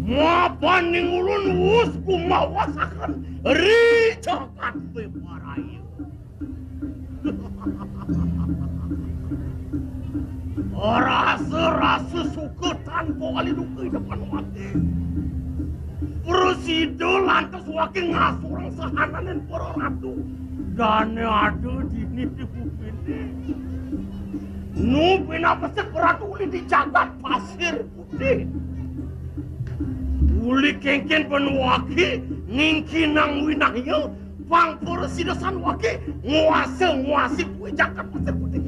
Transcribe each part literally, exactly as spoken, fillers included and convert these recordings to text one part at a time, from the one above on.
Mapan ning ulun wus kumawasaken ri jagat Beparaya. Rasa-rasa suka tanpa kali duka ida panuwati. Prasida lantas waki ngasurang sahananing para ratu. Dane ada dini di bumi ini. Nu pinapesik ratu uli di jagat pasir putih. Uli kengken panuwaki ningkinang winaya pang prasida sané waki nguasa nguasi kuwi jagat pasir putih.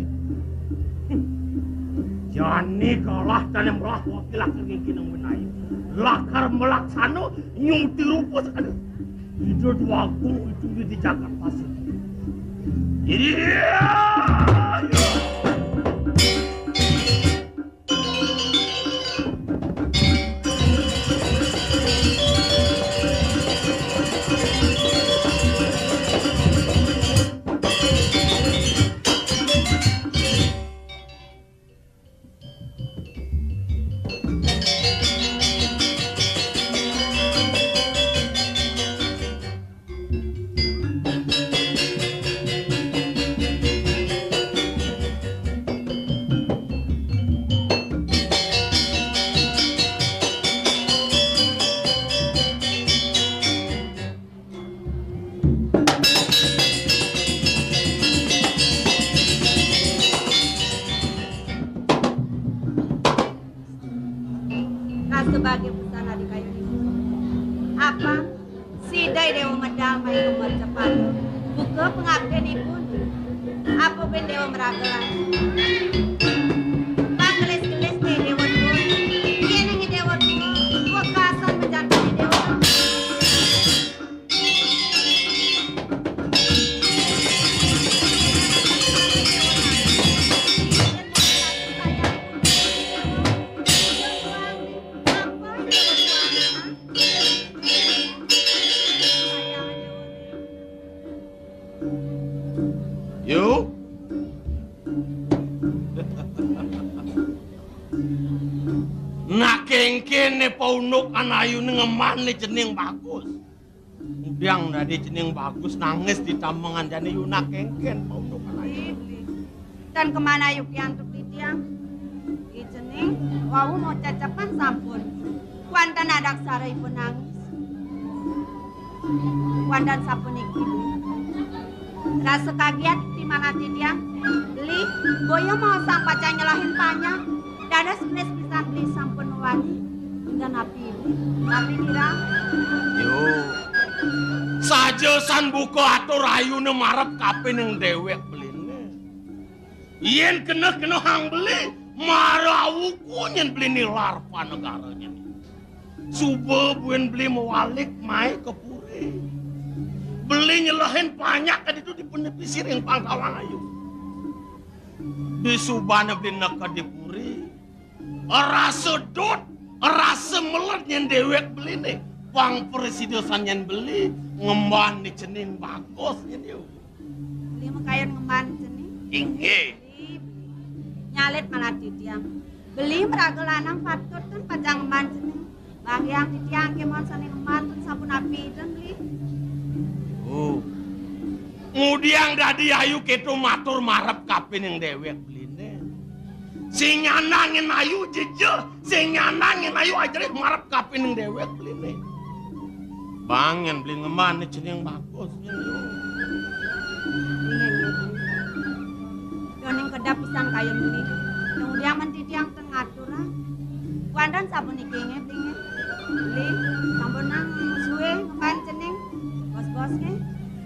Jani kalah dane melah waki lakar ningkinang winaya. Lakar melaksana nyuti rupa sakada. Ida Dwagung itu di jagat pasir. Iya. Rasa bahagia pisan adi kayun ibu. Apa? Sida Dewa medal main umur cepat. Buka pengabdian ibu. Apa ben Dewa meraga? Bang gelis-gelis deh Dewa dua. Iya nih Dewa dua. Gua kasar menjatuhi Dewa. Yu. Nak kengkene paunduk anayune ngemane cening bagus. Ngudiang dadi cening bagus nangis di tamengan jane yu nak kengken paunduk anayune. Tan kemana yu piantuk titiang? Di cening wau mau cacapan sampun. Kuantan adak sara ipun nangis. Kuantan sapuniki. Rasa kaget di mana titiang. Beli, boya mau sang pacang nyelahin panjang. Dadas kenis pisan beli sampun wani. Hingga napi ibu? Napi dirang? Yo. Saja san buka atur ayune marep kapining dewek beline. Yen kena-kena hang beli, mara awuku nyen beli nilar panegaranya. Suba buin beli mawalik mai ke puri. Beli nyelehin panjak ka ditu di penepi siring pangkawang ayu. Di subane beli neka di puri. Rasa dot, rasa melet nyen dewek beline. Pang prasida san nyen beli ngemban ni cening bagus nyen yu. Beli makayun ngemban cening. Inggih. Beli, beli. Nyalit malah titiang. Beli meraga lanang patut kan pacang ngemban cening. Bang Hyang titiang kemon sane ngemban tun sampun api ten beli. Oh. Ngudiang dadi ayu keto matur marep kapining dewek beline. Sing nyandangin ayu jeje, sing nyandangin ayu ajerih marep kapining déwék beliné. Bang, yén beli ngemban cening bagus. Yoning kedap pisan kayun beli. Nang udiang menti tiang ten ngatur, ah. Kuandan sapuniki nggih, beli nggih. Beli, sampunang sué ngemban cening. Bos-bos nggih.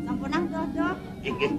Sampunang doh-doh. Inggih.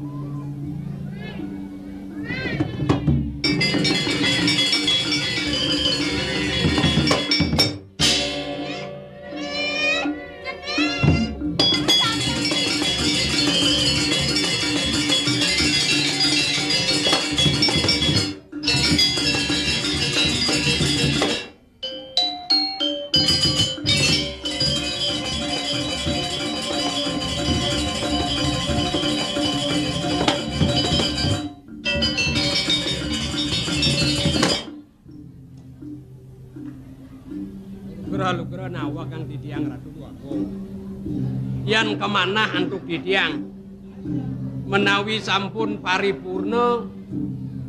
Lugra-lugra nawakang titiang Ratu Déwa Agung. Yan kamanah antuk titiang menawi sampun paripurna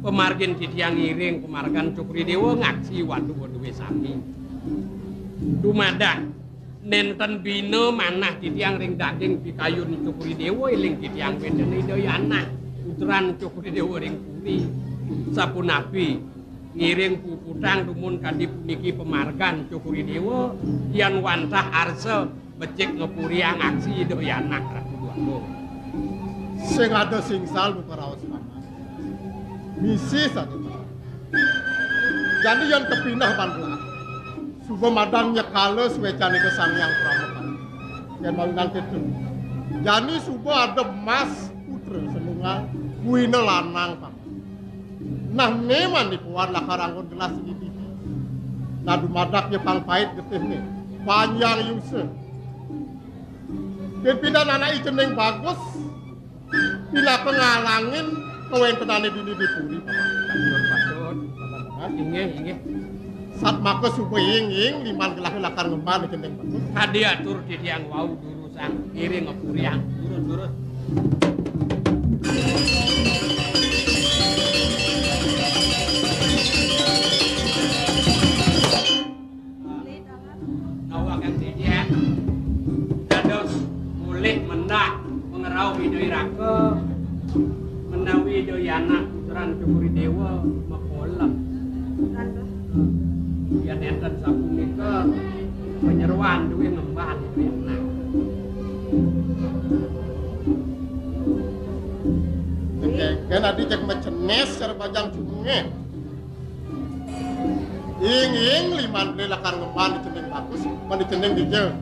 pamargin titiang ngiring pamargan Cokor I Déwa ngaksi wadu-wadué sami. Dumadak nénten bina manah titiang ring daging pikayun Cokor I Déwa, éling titiang wénten Ida Yana, putran Cokor I Déwa ring puri. Sapunapi ngiring puputang dumun kadi puniki pamargan Cokor I Déwa, yan wantah arsa becik ngapuriang aksi Ida Yana Ratu Déwa Agung. Sing ada singsal muka raos paman. Misi saja. Jani yan kepinah pan belah. Suba madan nyekala suécan Ida Sang Hyang Pramupati. Yan mawinan kéto. Jani suba ada emas putra senunggal, buina lanang paman. Nah, méman dipuan lakar anggon gelah sigi titi. Nah, dumadak ya pang pait getihné. Panjang yusa. Pimpinan anak i cening bagus. Pinaka ngalangin kawéntenané dini di puri, Paman. Patut, patut, Paman. Inggih, inggih. Satmaka suba ing, ing, liman gelah lakar ngemban cening bagus. Kadi atur titiang wau durusang, ngiring ngapuriang. Durus, durus. Nawakang titiang dados mulih mendak pangrauh Ida I Raka menawi Ida Yana putran Cokor I Déwa makolem. Yén nénten sapunika panyeroan duwé ngemban Ida Yana. Oké, kén adi cék macenés cara bajang cungé. Ing, ing, liman beli lakar ngemban di cening bagus, mani cening dija.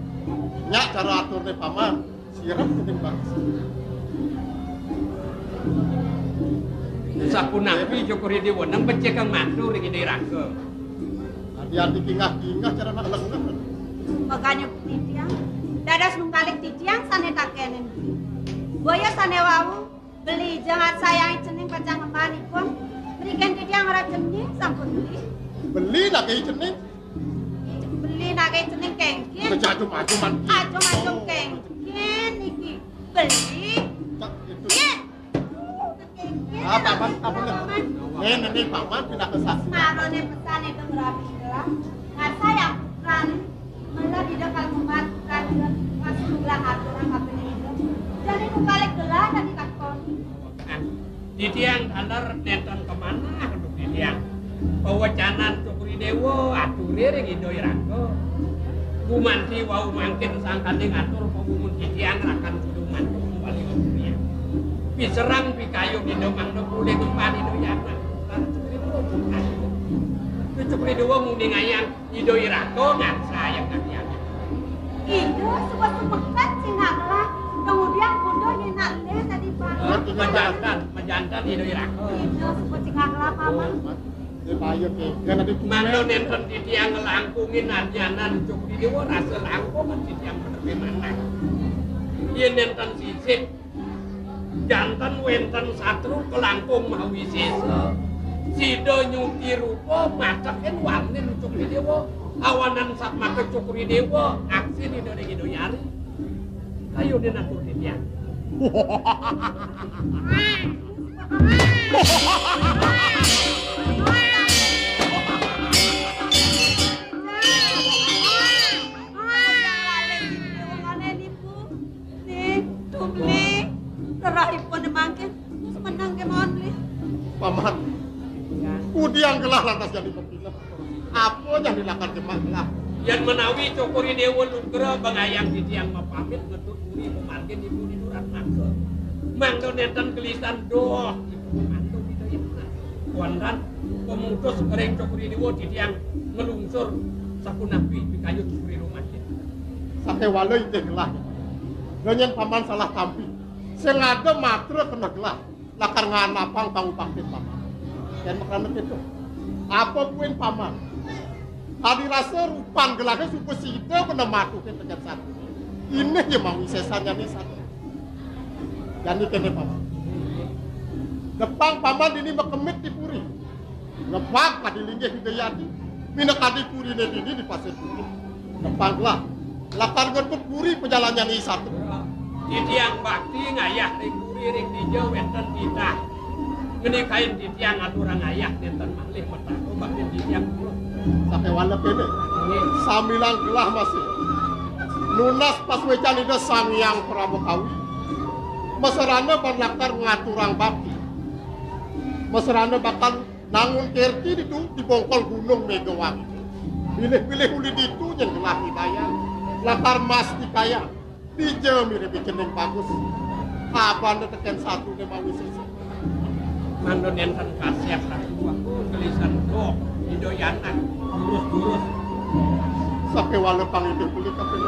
Nyak cara aturné paman, sirep cening bagus. Sapunapi Cokor I Déwa nang becikang mantu ring Ida I Raka. Adi-adi kingah-kingah cara nak lengah. Makanya titiang, dados nungkalik titiang sané takénin. Boya sané wau Beli ja ngarsayang cening pacang ngemban ipun. Mrikin titiang ora cening sampun beli. Beli nak i cening. Beli nak i cening kéngkén. Kejajum-ajuman. Ajum-ajum kéngkén iki. Beli. Cak itu. Nggih. Kéngkén. Ah, paman, paman. Paman. Nih, nih, nih, paman pindah ke sana. Marone pesan itu ngrabi gelah. Ngarsayang putrane. Mula dida kal membantu kalian, masih ulah atur apa ini. Jadi nu balik gelah tadi takon. Titiang taler nénten kamanah antuk titiang. Pawecanan Cokor I Déwa ature ring Ida I Raka. Gumanti wau mangkin sangkaning atur pamungun titiang rakan kudu mantuk wali titiang. Piserang pikayun Ida mangda polih ngemban Ida I Anak. Cokor I Déwa muningayang Ida I Raka ngarsayang kalian. Ida suba sumekat cingak gelah, kemudian bunda nyenak leh tadi paman. Majanten, majanten Ida I Raka. Ida suba cingak gelah paman. Mangda nénten titiang nglangkungin adnyanan Cokor I Déwa rasa langkung titiang penepi manah. Yén nénten sisip Janten wénten satru kalangkung mawisésa. Sida nyuti rupa matekin warnin Cokor I Déwa. Awanan satmaka Cokor I Déwa aksin Ida ring Ida Yari. Kayunin atur titiang. Yang di lakar Demak lah. Yén menawi Cokor I Déwa lugra bengayang titiang mapamit ngetut puri pamargin ibu di Durat mangga. Mangda nénten gelisan doh ibu mangda Ida Hyang Widi. Wénten pamutus ring Cokor I Déwa titiang nglungsur sapunapi pikayun puri rumaja. Sakéwala inggih gelah. Lah nyén paman salah tampi. Sing ada matra kena gelah. Lakar nganapang pangubaktin paman. Yén makrana kéto. Apa buin paman? Adi rasa rupan gelahé suba sida kena matuhin tekén satu. Inih ya mawisésan jani satu. Jani kéné paman. Depang paman dini makemit di puri. Ngebag kadi linggih Ida Hyang Widi. Minakadi puriné dini di Pasir Putih. Depang gelah. Lakar ngetut puri pajalan jani satu. Titiang bakti ngayah ring puri ring dija wénten titah. Ngenikain titiang aturang ayah nénten malih metaka bakti titiang pura. Sakéwala kéné. Nggih. Sambilang gelah masih. Nunas pasuécan Ida Sang Hyang Parama Kawi. Masarana ban lakar ngaturang bakti. Masarana bakal nangun kerti ditu di bongkol Gunung Mégawangi. Pilih-pilih uli ditu nyén gelah hidayah. Lakar mastikayang. Dija mirib cening bagus. Abana tekén satuné mawisésan. Mangda nénten kasép satu aku gelisan doh. Ida Hyang Widi durus-durus. Sakéwala pangidih beli kaping.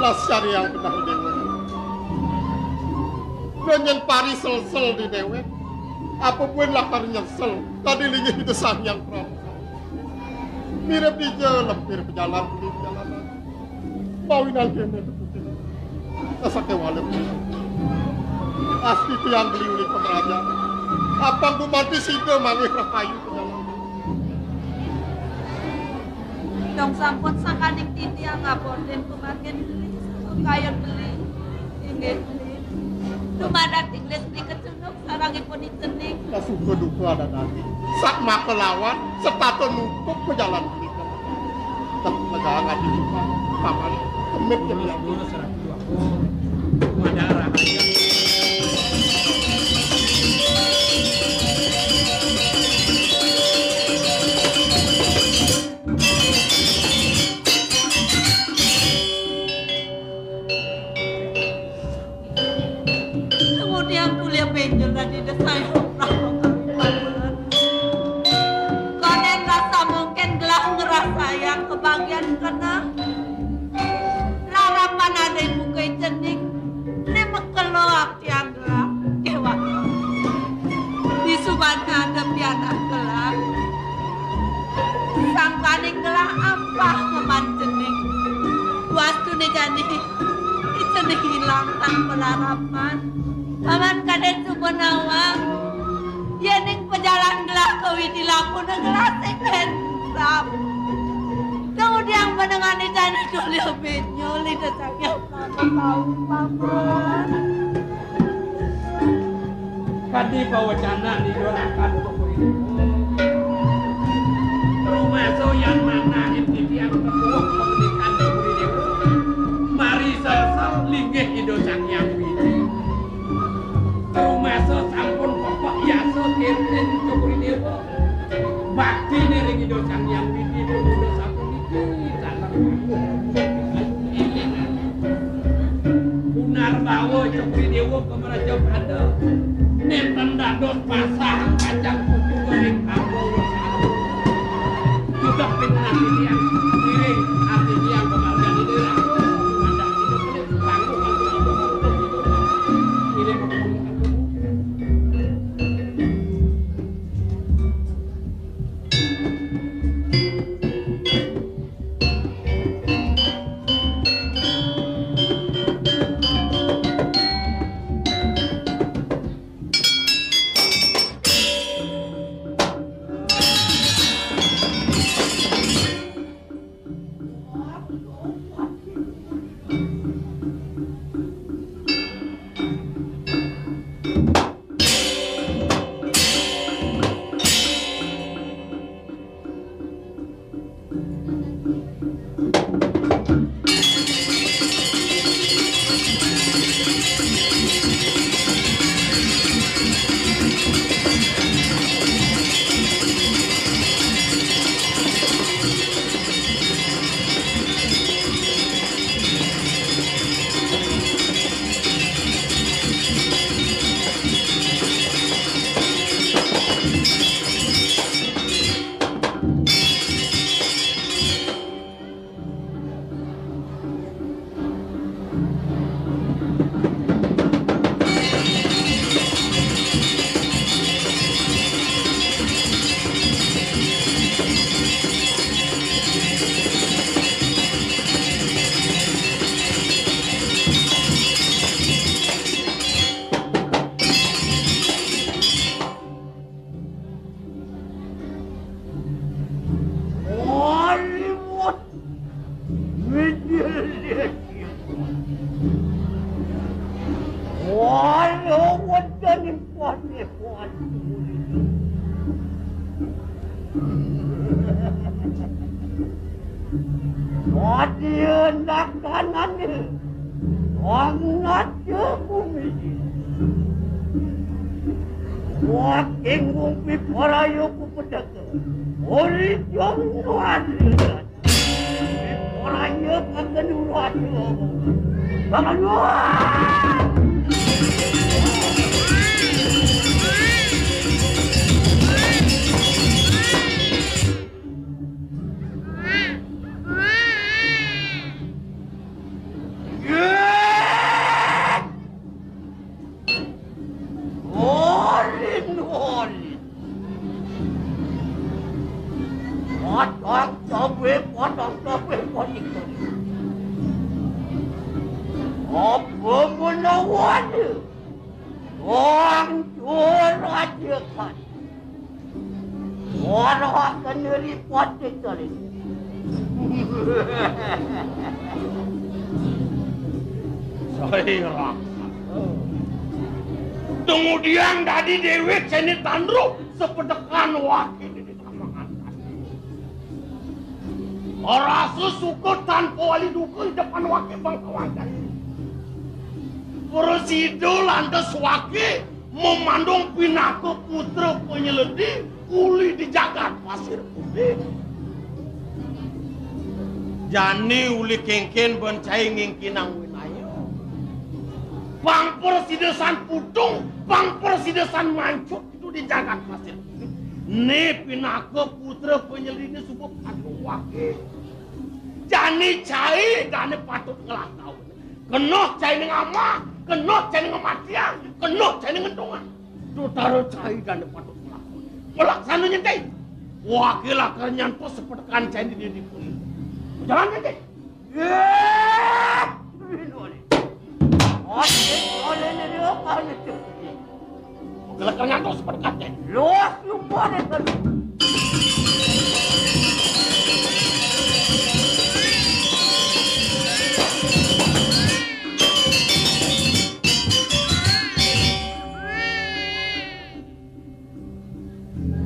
Las cari yang benar di déwa. Lah nyén pari selsel di déwék. Apa buin lakar nyelsel. Tadi linggih Ida Sang Hyang Prabu. Mirip dija lempir pejalan beli pejalanan. Mawinan kéné teputing. Sasakéwala. Asti tiang beli uli pemeraja. Apang gumanti sida mangih rahayu pejalan. Dong sampun sakaning titiang ngabotin pamargin beli, kayun beli. Inggih beli. Dumadak tiglis beli kecunduk sarangipun icening. Kasuka duka ada dadi. Sak maka lawan, setata nutup pejalan beli. Tep negara di paman, temit jadi. Kemudian kuliah penjel tadi desai. Konen rasa mungkin gelah ngerasa yang kebagian kena larapan ada yang buka cening. Ini mekelo tiang gelah. Kewak. Di subana ada pianak gelah. Sangkaning gelah ampah ngeman cening. Wastu ne jani. Cening hilang tan pelarapan. Paman kadén suba nawang. Yéning pejalan gelah ka widi lapuna gelah sing kén sap. Kemudian menengani jani dulih binyo lida cakya. Kadi pawecanan Ida Rakan Cokor I Déwa. Rumasa yan manahin titiang tepuh pangandikan Cokor I Déwa. Mari sasar linggih Ida Sang Hyang Widi. Rumasa sampun pepek yasa kirtin Cokor I Déwa. Bakti ring Ida Sang Hyang Widi pemuda sapuniki taler. Punar bawa Cokor I Déwa ka mraja pada. Nénten dados pasah kacang putu ring kampung. Sudah pinanah titiang, ngiring ati tiang pamargin Ida. Ngiring. Wadiya nakanané, wangnaja bumi. Waking ngumpi paraya kupedaka. Ori jam nuan. Paraya kakenurat. Kakenurat. Yé! Olin, olin. Potong tobe, potong tobe, potong tobe. Apa menawa? Wong curah jekan. Ora kena ripot tali. Saya raksasa. Kemudian dadi dewek seni tandru sepedekan wakil di tamangan. Rasa suka tanpa wali duka di depan wakil bangsawan tadi. Prasida lantas wakil memandung pinaka putra penyeledi uli di jagat Pasir Putih. Jani uli kéngkén ben cai ngéngkénang winaya. Pang prasida san putung, pang prasida san mancut itu di jagat Pasir Putih. Né pinaka putra penyelediné suba patut wakil. Jani cai dané patut ngelah taun. Kena cai ning amah, kena cai ning ngematiang, kena cai ning ngentungan. Tutara cai dané patut ngelakon. Pelaksana nyentai. Wakil lakar nyantos sepedekan cai di diri pun. Jalan nyentai. Yé! Oleh, oleh, oleh, oleh, oleh. Gelek ngantos berkatnya. Los, lupa deh, kan.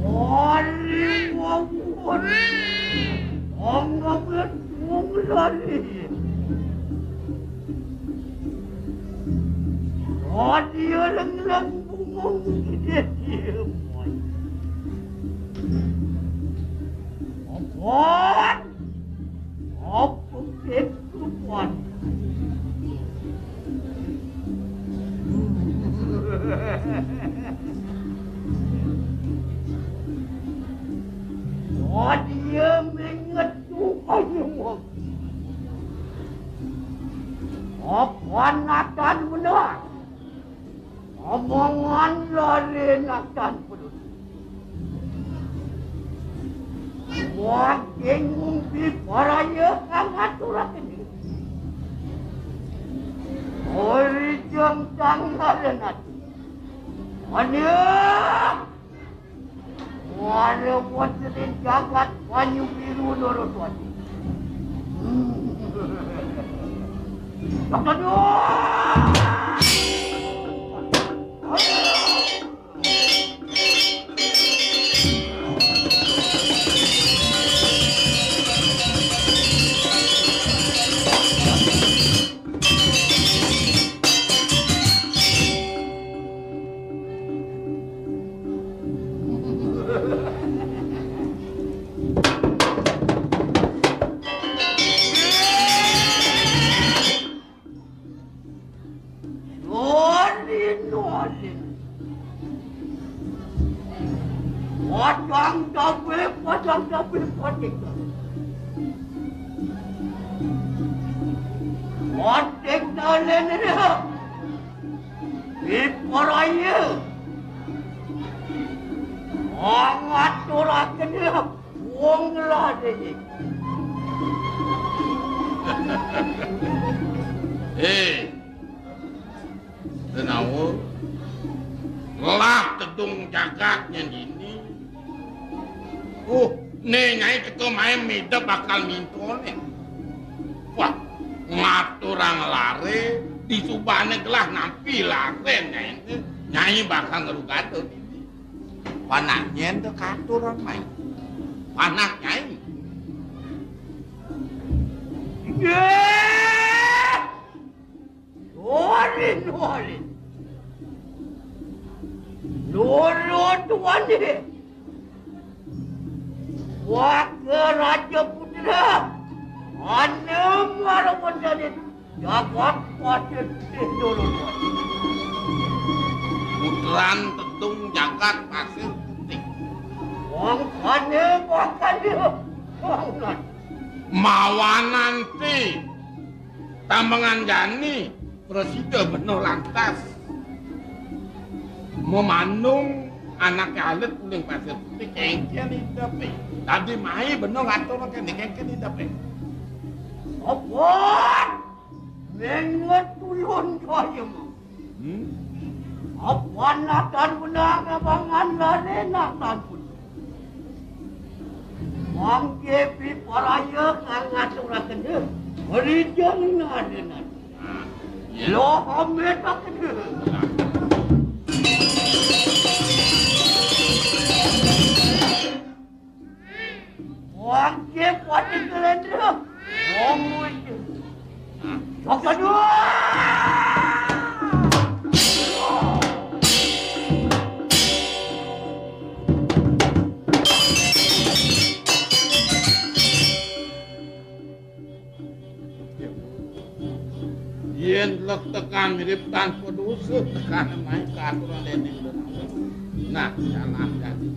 Wali wawon. Anggap wong lari. Wadi leng-leng bungong gede dia. Apaan? Apa ketuan? Wadia mengetu ayung. Apa natan benar? Omongan lari natan peduli. Waking ngumpi paraya kang aturaken. Ori jengkang laren ati. Anak! Wala wonten ing jagat Banyu Biru Naraswati. Aduh! Nolin, nolin. Padang tabe, padang tabe, padang tabe. Padang nolin dia. Iparaya. Angaturaken dia. Wong ngelah dene. Eh, Senawa ngelah tedung jagat nyang dini. Uh, né Nyai teka main meda bakal mintone. Wah, ngaturang lare, disubane gelah nampi lare Nyai. Nyai bakal ngrugada dini. Panah nyén to katurang main. Panah Nyai. Wah, Raja Putra. Anem mara menjadi jagat pasir putih dulu. Putran Tedung jagat pasir putih. Wong kane bakal dia. Wong mawananti tambangan jani prasida bena lantas mamandung anake alit uling pasir putih kengken idepe. Dadi mai bena ngatur kene kengken idepe. Apa? Menget tulun kaya mau. Hmm? Apa natan benar abangan lare natan pun. Mangke piparaya kang ngaturaken. Merijan nadenan. Lo amit aken. Mangke pati kelendra. Ngomong itu. Sok kedua. Yen lek tekan mirip tanpa dosa, tekan main katuran dening. Nah, salah jadi.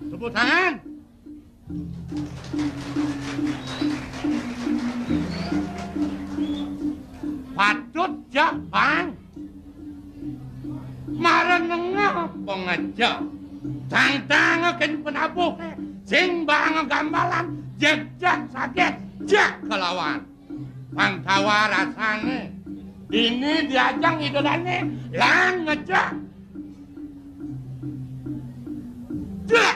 Tepuk tangan. Patut jak, Bang. Mara nengah pengeja. Tang-tang ken penabuh sing bang gambalan jejak saget jak kelawan. Pang tawa rasane. Ini diajang idolane lan ngejak. Jak.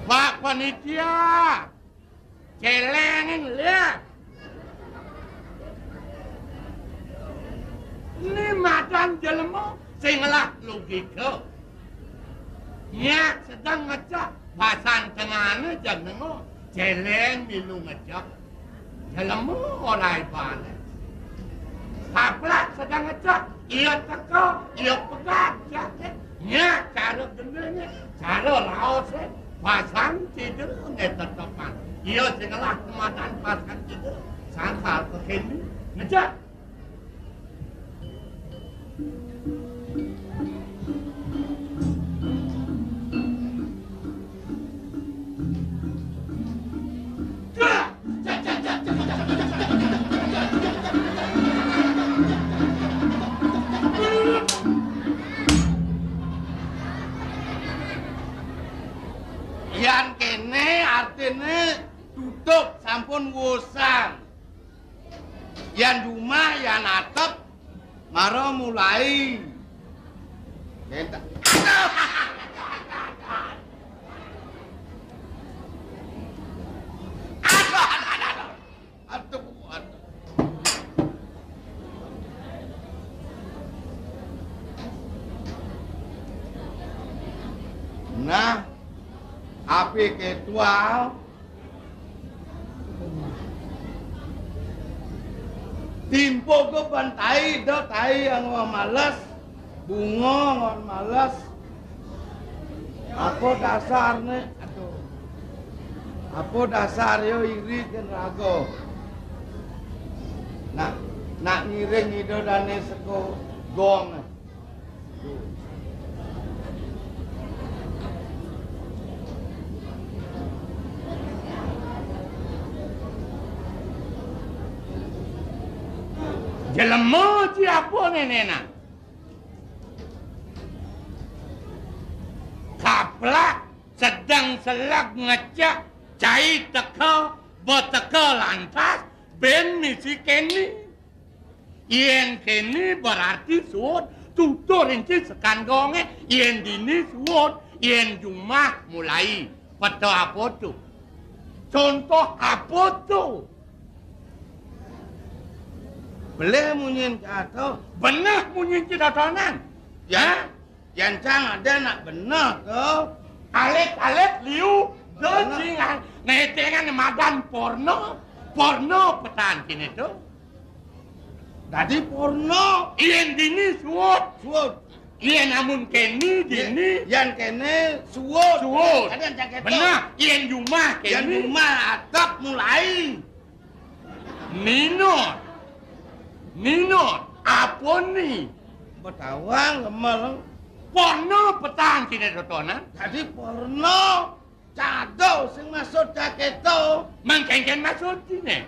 Pak Panitia, celengin lihat. Ini madan jelema sing ngelah logika. Nyak sedang ngecak pasang tengahne jam nengo, celeng milu ngecak. Jelema ora ibane. Kaplak sedang ngecak, iya teko, iya pegat jake. Nya cara gendenge, cara laose, pasang cidene tetepan. Iya sing ngelah kematan pasang cidene, sangkal kekene, ngecak. Yan kene artine tutup, sampun wusan. Yan jumah, yan atep, mara mulai. Bentar. Aduh, aduh, aduh, aduh. Aduh, aduh. Nah, api ketua Timpo ke ban tai, do tai yang males, bunga ngon males. Apa dasarne? Aduh. Apa dasar yo iri ken raga? Nah, Nak ngiring Ida Dane saka gong. Jelema ci apa nenenan? Kaplak sedeng seleg ngecek, cai teka, beteka lantas, ben misi keni. Yen keni berarti suud, tutur inci sekan gonge, yen dini suud, yen jumah mulai. Peta apa tu? Contoh apa tu? Belih munyin kata. Beneh munyin ci dotonan. Ya. Ha? Yan cang ada nak beneh tu. Alit-alit liu, de cingan. Ngetengan madan porno, porno petan kini tu. Dadi porno. Yen dini suud. Suud. Yen amun keni dini. Yan kene suud. Suud. Ada yang cang keto. Beneh. Yen jumah keni. Yan jumah atap mulai. Minot. Minot. Apa ni? Betawang gemel. Porno petan kini dotonan. Dadi porno. Cado sing maksud cang keto. Mengkengken maksud kini.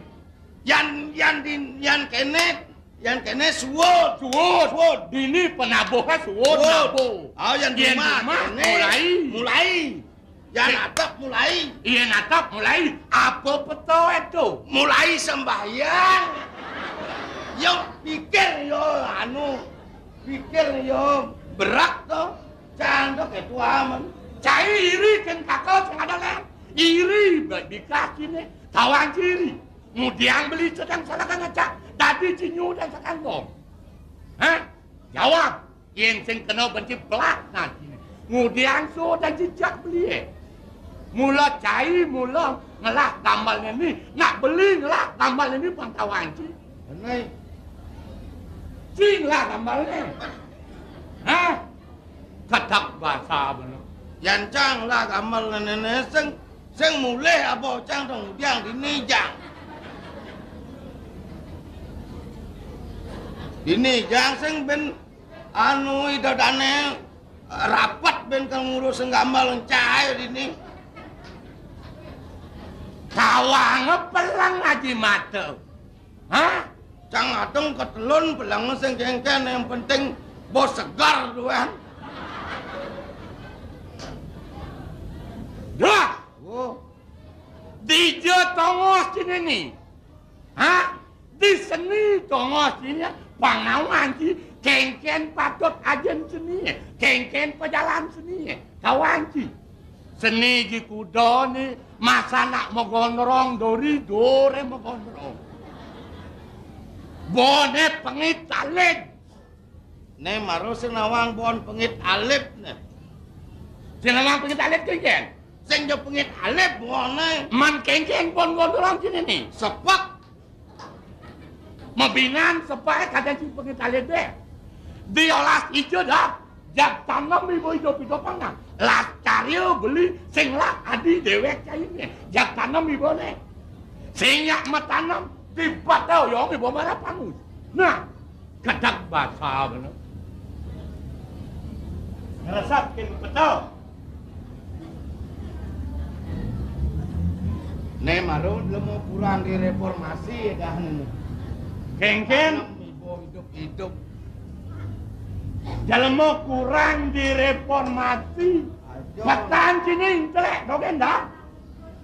Yan, yan di, yan kene, yan kene suud. Suud. Suud. Dini penabuhe suud. Suud. Nabuh. Oh, yan jumah kene. Mulai. Mulai. Yan atap mulai. Yan atap mulai. Apa peta itu? Mulai sembahyang. Yo pikir yo anu. Pikir yo berat to. Cang to ketua men. Cai iri ken kaka sing ada lem. Iri bikas kini. Tawang ci iri. Mudiang beli sedeng salah ngecek. Dadi cinyu dan sekantong. Hah? Jawab. Yen sing kena benci belak nah kini. Ngudiang so dan jejak beli, eh. Mula cai, mula ngelah gambalnya ni. Nak beli ngelah gambalnya ni pang tawang ci. Benai. Ci ngelah gambalnya. Hah? Ketak basa bener. Yan cang lah gambalnya nenek sing, sing mulih apa cang dong ngudiang dini jang. Dini jang sing ben anu, Ida Dane, eh, rapet ben kang ngurus gambal encai dini. Tawange peleng aji mata. Hah? Cang adeng ketelun peleng sing kengken, yang penting bos segar duan. Dah. Oh. Dija tongos kini ni. Hah? Di seni tongos kini, pang nawan ci, kengken patut ajen seni, kengken pejalan seni, kawan ci. Seni ji kuda ni, masa nak megonrong dori, dore megonrong. Bone pengit alit. Ne maro sing nawang bon pengit alit ne. Sing nawang pengit alit kengken. Sing jo pengit alit bone. Man kengken bon gondrong kini ni. Sepek. Mabinan sepek kadang si pengit alit deh. Diolas ijo dah. Jak tanem ibu ijo pido pangan. Las karya beli sing lah adi dewek caine. Jak tanem ibu ne. Sing nyak metanem di batau yong ibu marah pangus. Nah, Kedek basa bener. Ngresep kin betul. Ne marun lemu kurang di reformasi dah ne. Kengken. Ibu hidup-hidup. Jelema kurang di reformasi. Aduh. Petan sini intelek dogen dah.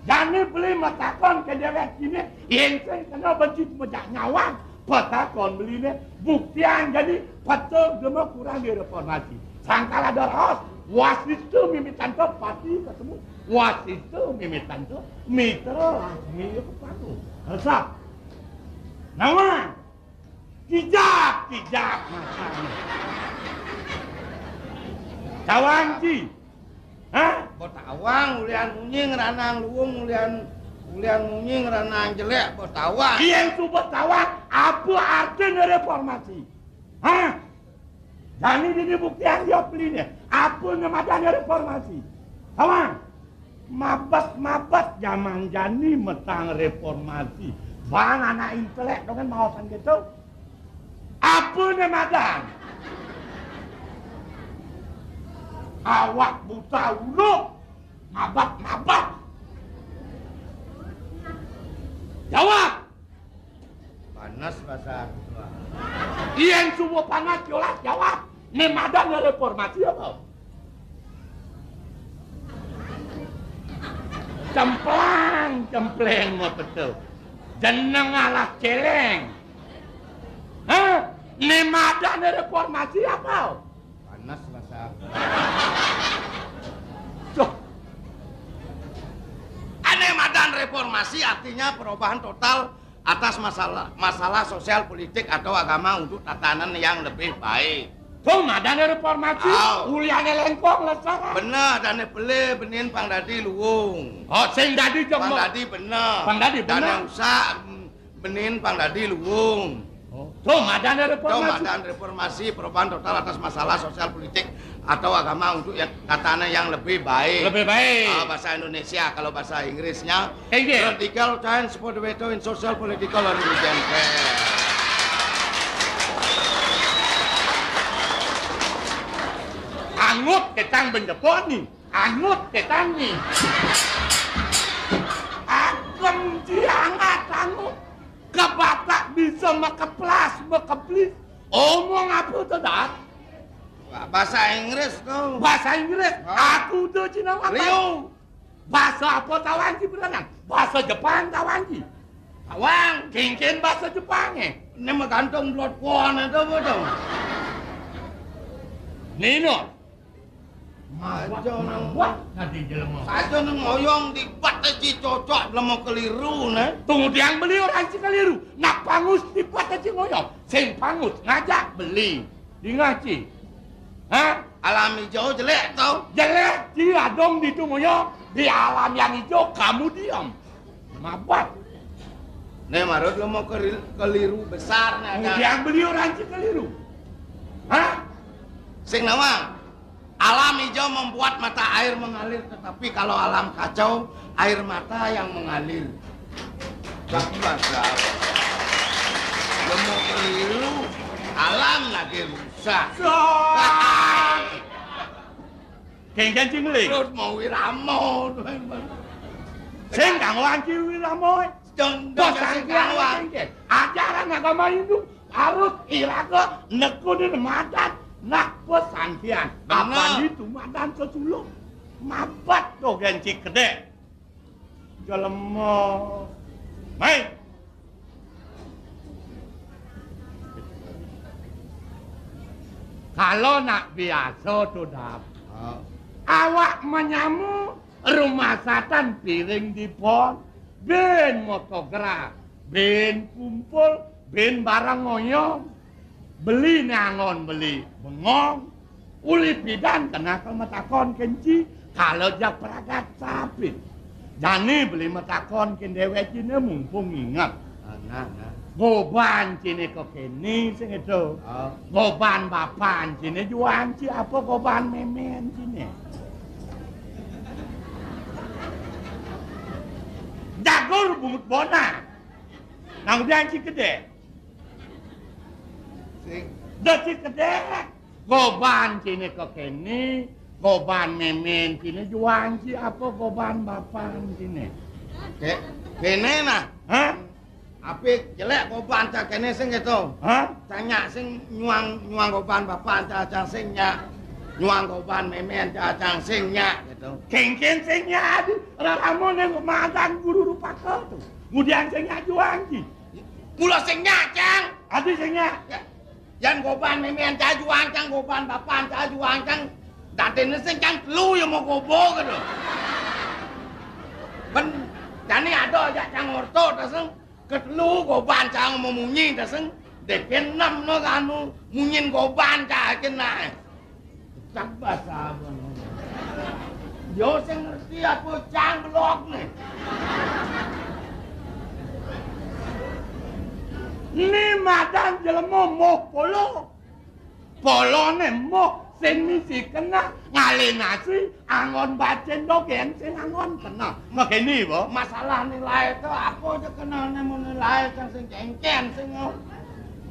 Jani beli matakon ke dewek kini, yen sing kena benci mejak nyawang, patakon beli ne, buktian jani peta gema kurang di reformasi. Sangkal ada raos, wasita mimitan to pati ketemu, wasita mimitan to mitra lasmi ke panu. Resap. Nawang. Kijap, kijap, macam. Tawang ci. Hah? Betawang, ulian munyi ngeranang luung, ulian, ulian munyi ngeranang jelek, betawang. Yen su betawang, apa artinya reformasi? Hah? Jani dini buktian dia peline. Apa namadannya reformasi? Tawang. Mabet-mabet jaman jani metang reformasi. Bang anak intelek dong kan maosan gitu. Apa né madan? Awak buta ulung, mabak-mabak. Jawab. Panas basa aku, Tuan. Yén suba panas, yolas jawab. Né madan reformasi apa? Cemplang, cempleng mapeta. Jeneng alas céléng. Hah? Né madan reformasi apa? Panas basa aku. Duh. Ané madan reformasi artinya perubahan total atas masalah, masalah sosial, politik, atau agama untuk tatanan yang lebih baik. Tuh, madan reformasi, au, uliané lengkong lesaran. Bener, dané pelih benin pang dadi luung. Oh, sing dadi jong. Pang dadi bener. Pang dadi bener. Dané usak, mm, benin pang dadi luung. Oh, tuh, madan reformasi. Tuh, madan reformasi, perubahan total atas masalah sosial, politik, atau agama untuk yang tatanan yang lebih baik. Lebih baik. Ah, bahasa Indonesia, kalau bahasa Inggrisnya, Inggris. Radical change for the better in social, political, and religion. Angut ketang benjeponi. Angut ketang ni. Agem jiangat angut. Kebatak bisa makeplas, makeplis. Omong apa to, Dat? Bahasa Inggris to. Bahasa Inggris. Hah? Aku to Cina Watan. Liu. Bahasa apa tawang ci beranan? Bahasa Jepang tawang ci. Tawang. Kéngkén bahasa Jepangé. Né magantung blot kuon to, apa to? Nino. Aja nang buat dadi jelema. Saja nang ngoyong dibat aja cocok jelema keliru, né. Tunggu tiang beli orang ci keliru. Nak pangus dibat aja ngoyong. Sing pangus ngajak beli. Di ngaci. Hah? Alam ijo jelék to? Jelék, ci adong ditu ngoyong. Di alam yang ijo kamu diam. Mabat. Né marut lo mau keri-, keliru besar né. Tunggu tiang beli orang ci keliru. Hah? Sing nawang. Alam ijo membuat mata air mengalir, tetapi kalau alam kacau, air mata yang mengalir. Bagus, Bang. Lemu keliru, alam lagi rusak. Sah. Kéngkén cing lé. Terus mau wiramo. Sing kang wangki wiramo. Dong, dong, sing kang wang. Ajaran agama Hindu harus iraga nekunin madan. Nah, pesantian. Bener. Apa itu madan sesulung? Mabat to gén ci kedék. Jelema. Mai. Kalau nak biasa to, Dap. Ah. Awak menyamu rumah satan piring dipon. Bin motograf, bin kumpul, bin bareng ngoyong. Beli nangon beli bengong. Uli pidan kena ke matakon kén ci, kalau jak pragat sapit. Jani beli matakon kén déwék ciné mumpung inget. Ah, nah, nah. Goban ciné kok kéné sing itu. Oh. Goban bapan ciné juang ci apa goban mémén ciné? Jagur bungut bona. Nang udian ci kedék. Sing. Da ci kedék. Goban ciné kok kéné, goban mémén ciné juang ci apa goban bapan ciné? Ké-, kéné nah. Hah? Apik jelék goban cang kéné sing gitu. Hah? Cang nyak sing nyuang, nyuang goban bapan cang, cang sing nyak. Nyuang goban mémén cang, cang sing nyak gitu. Kéngkén sing nyak adi, raramoné madan guru rupaka to. Ngudiang sing nyak juang ci. Mula sing nyak, cang. Adi sing nyak. Ya. Yan goban mémén cang juang cang, goban bapan cang juang cang. Dadéné sing cang telu ya mau gobo gitu. Ben, jani ada jak cang orto ta sing. Ketelu goban cang mau munyi ta sing. Dépé enem no anu munyin goban cang kéné. Cak basa apa no? Yo sing ngerti apa cang blok né. Né madan jelema moh polo. Poloné moh sing misi kena ngalinasi anggon bacén dogén sing anggon kena. Makéné, Bo. Masalah nilai to apa ja kenané mau nilai cang sing kéngkén sing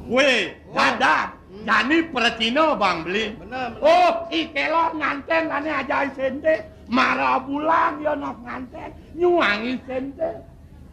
Wéh, dadap. Hmm. Jani pracina, Bang Beli. Bener, bener. Oh, I Kelor nganten lani ajai sente. Mara bulan ya nok nganten, nyuangi sente.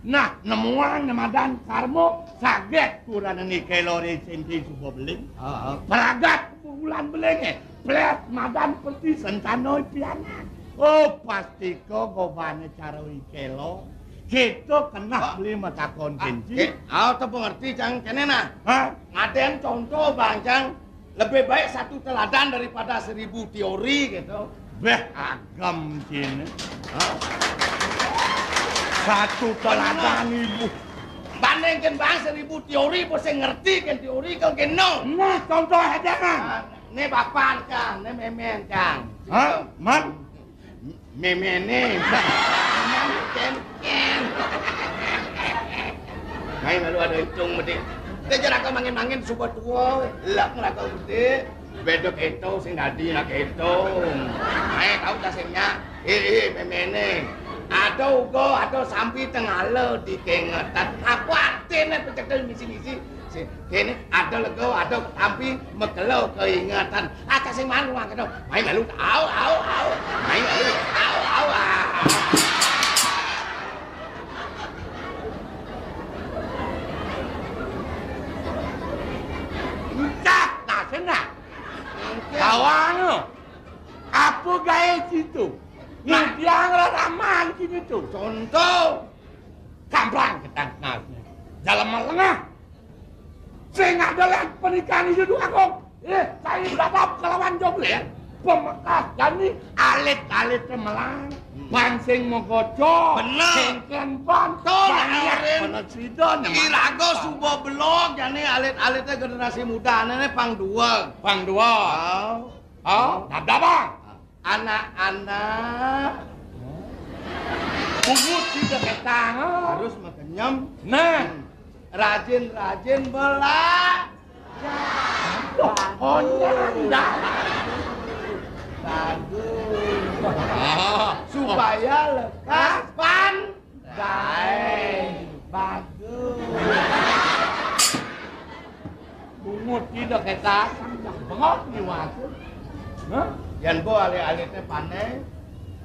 Nah, nemuang né madan karma, saget kurenan I Keloré sente suba beling. Heeh. Pragat bulan belingé, ples madan preti sentana pianak. Oh, pastika gobané cara I Kelor. Kéto keneh Beli matakon kénci. Ké, au, tepung ngerti, Cang, kéné nah. Hah? Ngadén conto, Bang, Cang. Lebih baik satu teladan daripada seribu teori gitu. Béh, agem kéné. Hah? Satu teladan ibu. Bandingkan, Bang, seribu teori, bos yang ngerti kan teori, kalau kena. Nah, contoh aja, Bang. Nah, ini bapak, Cang, ini memen, Cang. Hah? Man? Méméné. Méméné kénkén. Mai malu ada itung mesti. Kita jeraka mangin-mangin suba tua, lak ngeraka gedé. Bedok itu sing dadi nak itu. Mai kau tasingnya. Eh, eh, méméné. Ada uga, ada sampi tengala dikengetan. Apa artinya pecedel misi-misi? Sing kéné ada lega, ada tampi, makelo kaingetan. Aja sing malu mangkeno. Mai malu, au, au, au. Mai malu, au, au, au. Encah, nah, senang. Kawan, apa gaé situ? Nah, dia ngraraman sini tuh. Contoh. Kamplang ketang nas. Dalam melengah. Sing ada lan pernikahan itu dua kok. Eh, saya berapa kelawan jomblo ya? Pemekas jani alit-alit melang. Hmm. Pansing mogoco. Bener. Sing klempan. Tuh, banyak Aurin. Bener sida nang iraga suba belog jani alit-alite generasi muda ane pang dua. Pang dua. Oh. Oh, dadabang. Anak-anak. Bungut sida ketang. Harus makenyem. Nah. Hmm. Rajin-rajin belajar. Wah, onyang dah. Bagus. Ah. Supaya lekas pandai. Bagus. Bungut sida ketang, bengok ni waku. Hah? Yan bo alit-alite pandai.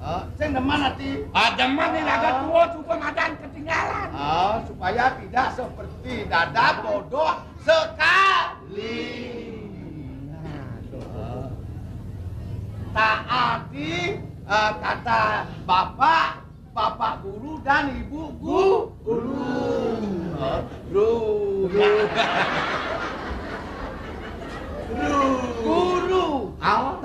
Eh, sing demen ati. Ah, demen ni laga tua suba madan ketinggalan. Ah, supaya tidak seperti dadap bodoh sekali. Nah, tuh. Taati, eh, kata bapak, bapak guru dan ibu gu-, guru. Guru. Guru. Guru.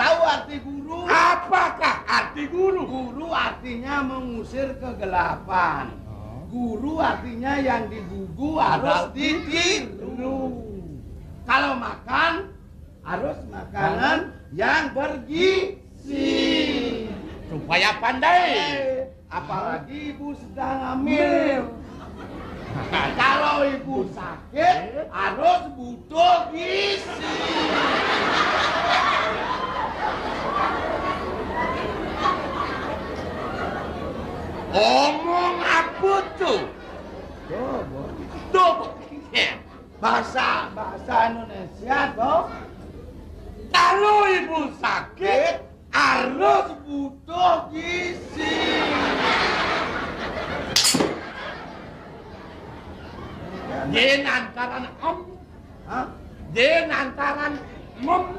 Tahu arti guru? Apakah arti guru? Guru artinya mengusir kegelapan. Oh. Guru artinya yang digugu harus ditiru. Kalau makan, harus makanan yang bergizi. Supaya pandai. Eh, apalagi ibu sedang hamil. Kalau ibu sakit, harus butuh gizi. Omong apa tuh? Tuh, Bu. Tuh, Bu. Bahasa, bahasa Indonesia, toh. Kalau ibu sakit, harus butuh gizi. Dia nantaran em. Hah? Dia nantaran mem.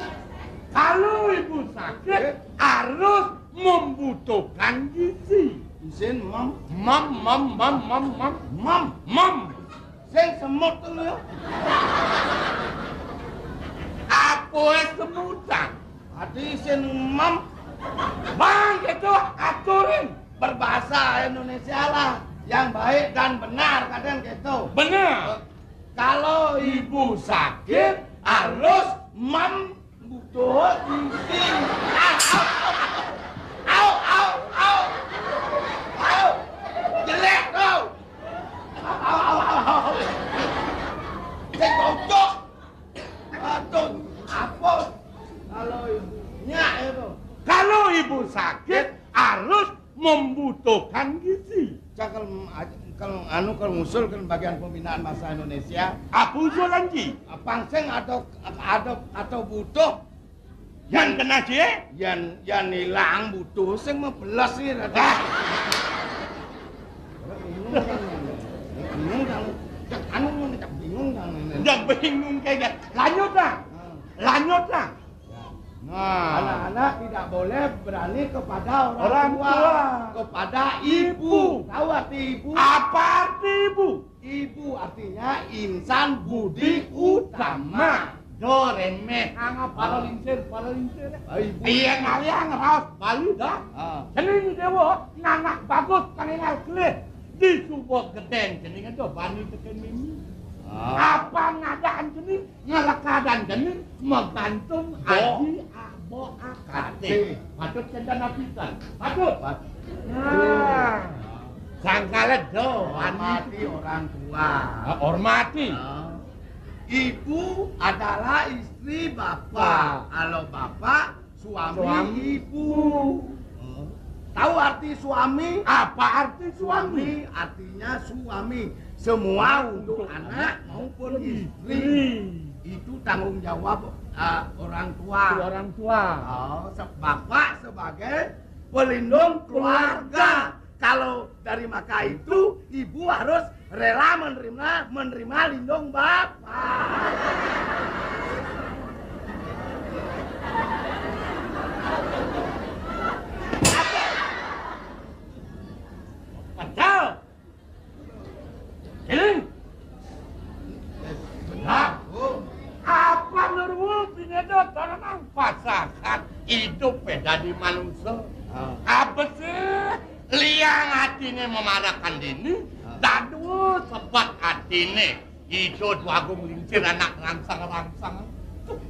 Kalau ibu sakit, harus membutuhkan gizi. Isin mem. Mem, mem, mem, mem, mem. Mem. Mem. Sing semut to lho ya. Apa semutan? Ati sing mem. Bang, gitu, aturin. Berbahasa Indonesia lah, yang baik dan benar, kadang gitu. Benar. Kalau ibu sakit, harus mem- Butuh gizi. Au, au, au, au. Au. Jelek, au. Au, au, au, au. Sing bocok. Aduh, apa? Kalau ibunya itu. Kalau ibu sakit, harus membutuhkan gizi. Cakal aja. Kalau anu, kalau ngusulkan bagian pembinaan bahasa Indonesia, apa usulan ki? Pang sing ada, ada, ada butuh. Yan kena ki? Yan, yan hilang butuh sing mabelas ni tadi. Ah. Bingung kan? Bingung kan? Cak anu, cak bingung kan? Cak bingung kayak gitu. Lanjut lah. Ah. Lanjut lah. Nah, anak-anak tidak boleh berani kepada orang tua, kepada ibu. Tahu arti ibu? Apa arti ibu? Ibu artinya insan budi utama. Do remeh, angap para lingsir, para lingsir. Ah, ibu. Iya, ngalih angap raos Bali dah. Ah. Cening dewa, nganak bagus, kangengal kelih. Di suba gedeng cening ada bani teken mimi. Ah. Apa ngadaan cening? Ngelekadan geni magantung aji aba akate. Patut kenten apisan. Patut. Patut. Nah, sangkala do, hormati orang tua. Ah, hormati. Ah. Ibu adalah istri bapak. Kalau bapak, suami, suami, ibu. Tahu arti suami? Apa arti suami? Suami artinya suami. Semua untuk anak maupun istri. Itu tanggung jawab, eh, orang tua. Orang tua. Oh, se-, bapak sebagai pelindung keluarga. Kalau dari maka itu, ibu harus rela menerima, menerima lindung bapak. Pecel. Kiling. Nah, apa nurwu pineda tanang pasakan idup dadi manusa? Ah. Apa sih liang atine memarakan dini? Ah. Dadua sebat atine. Ida Dwagung Lingsir anak rangsang-rangsang.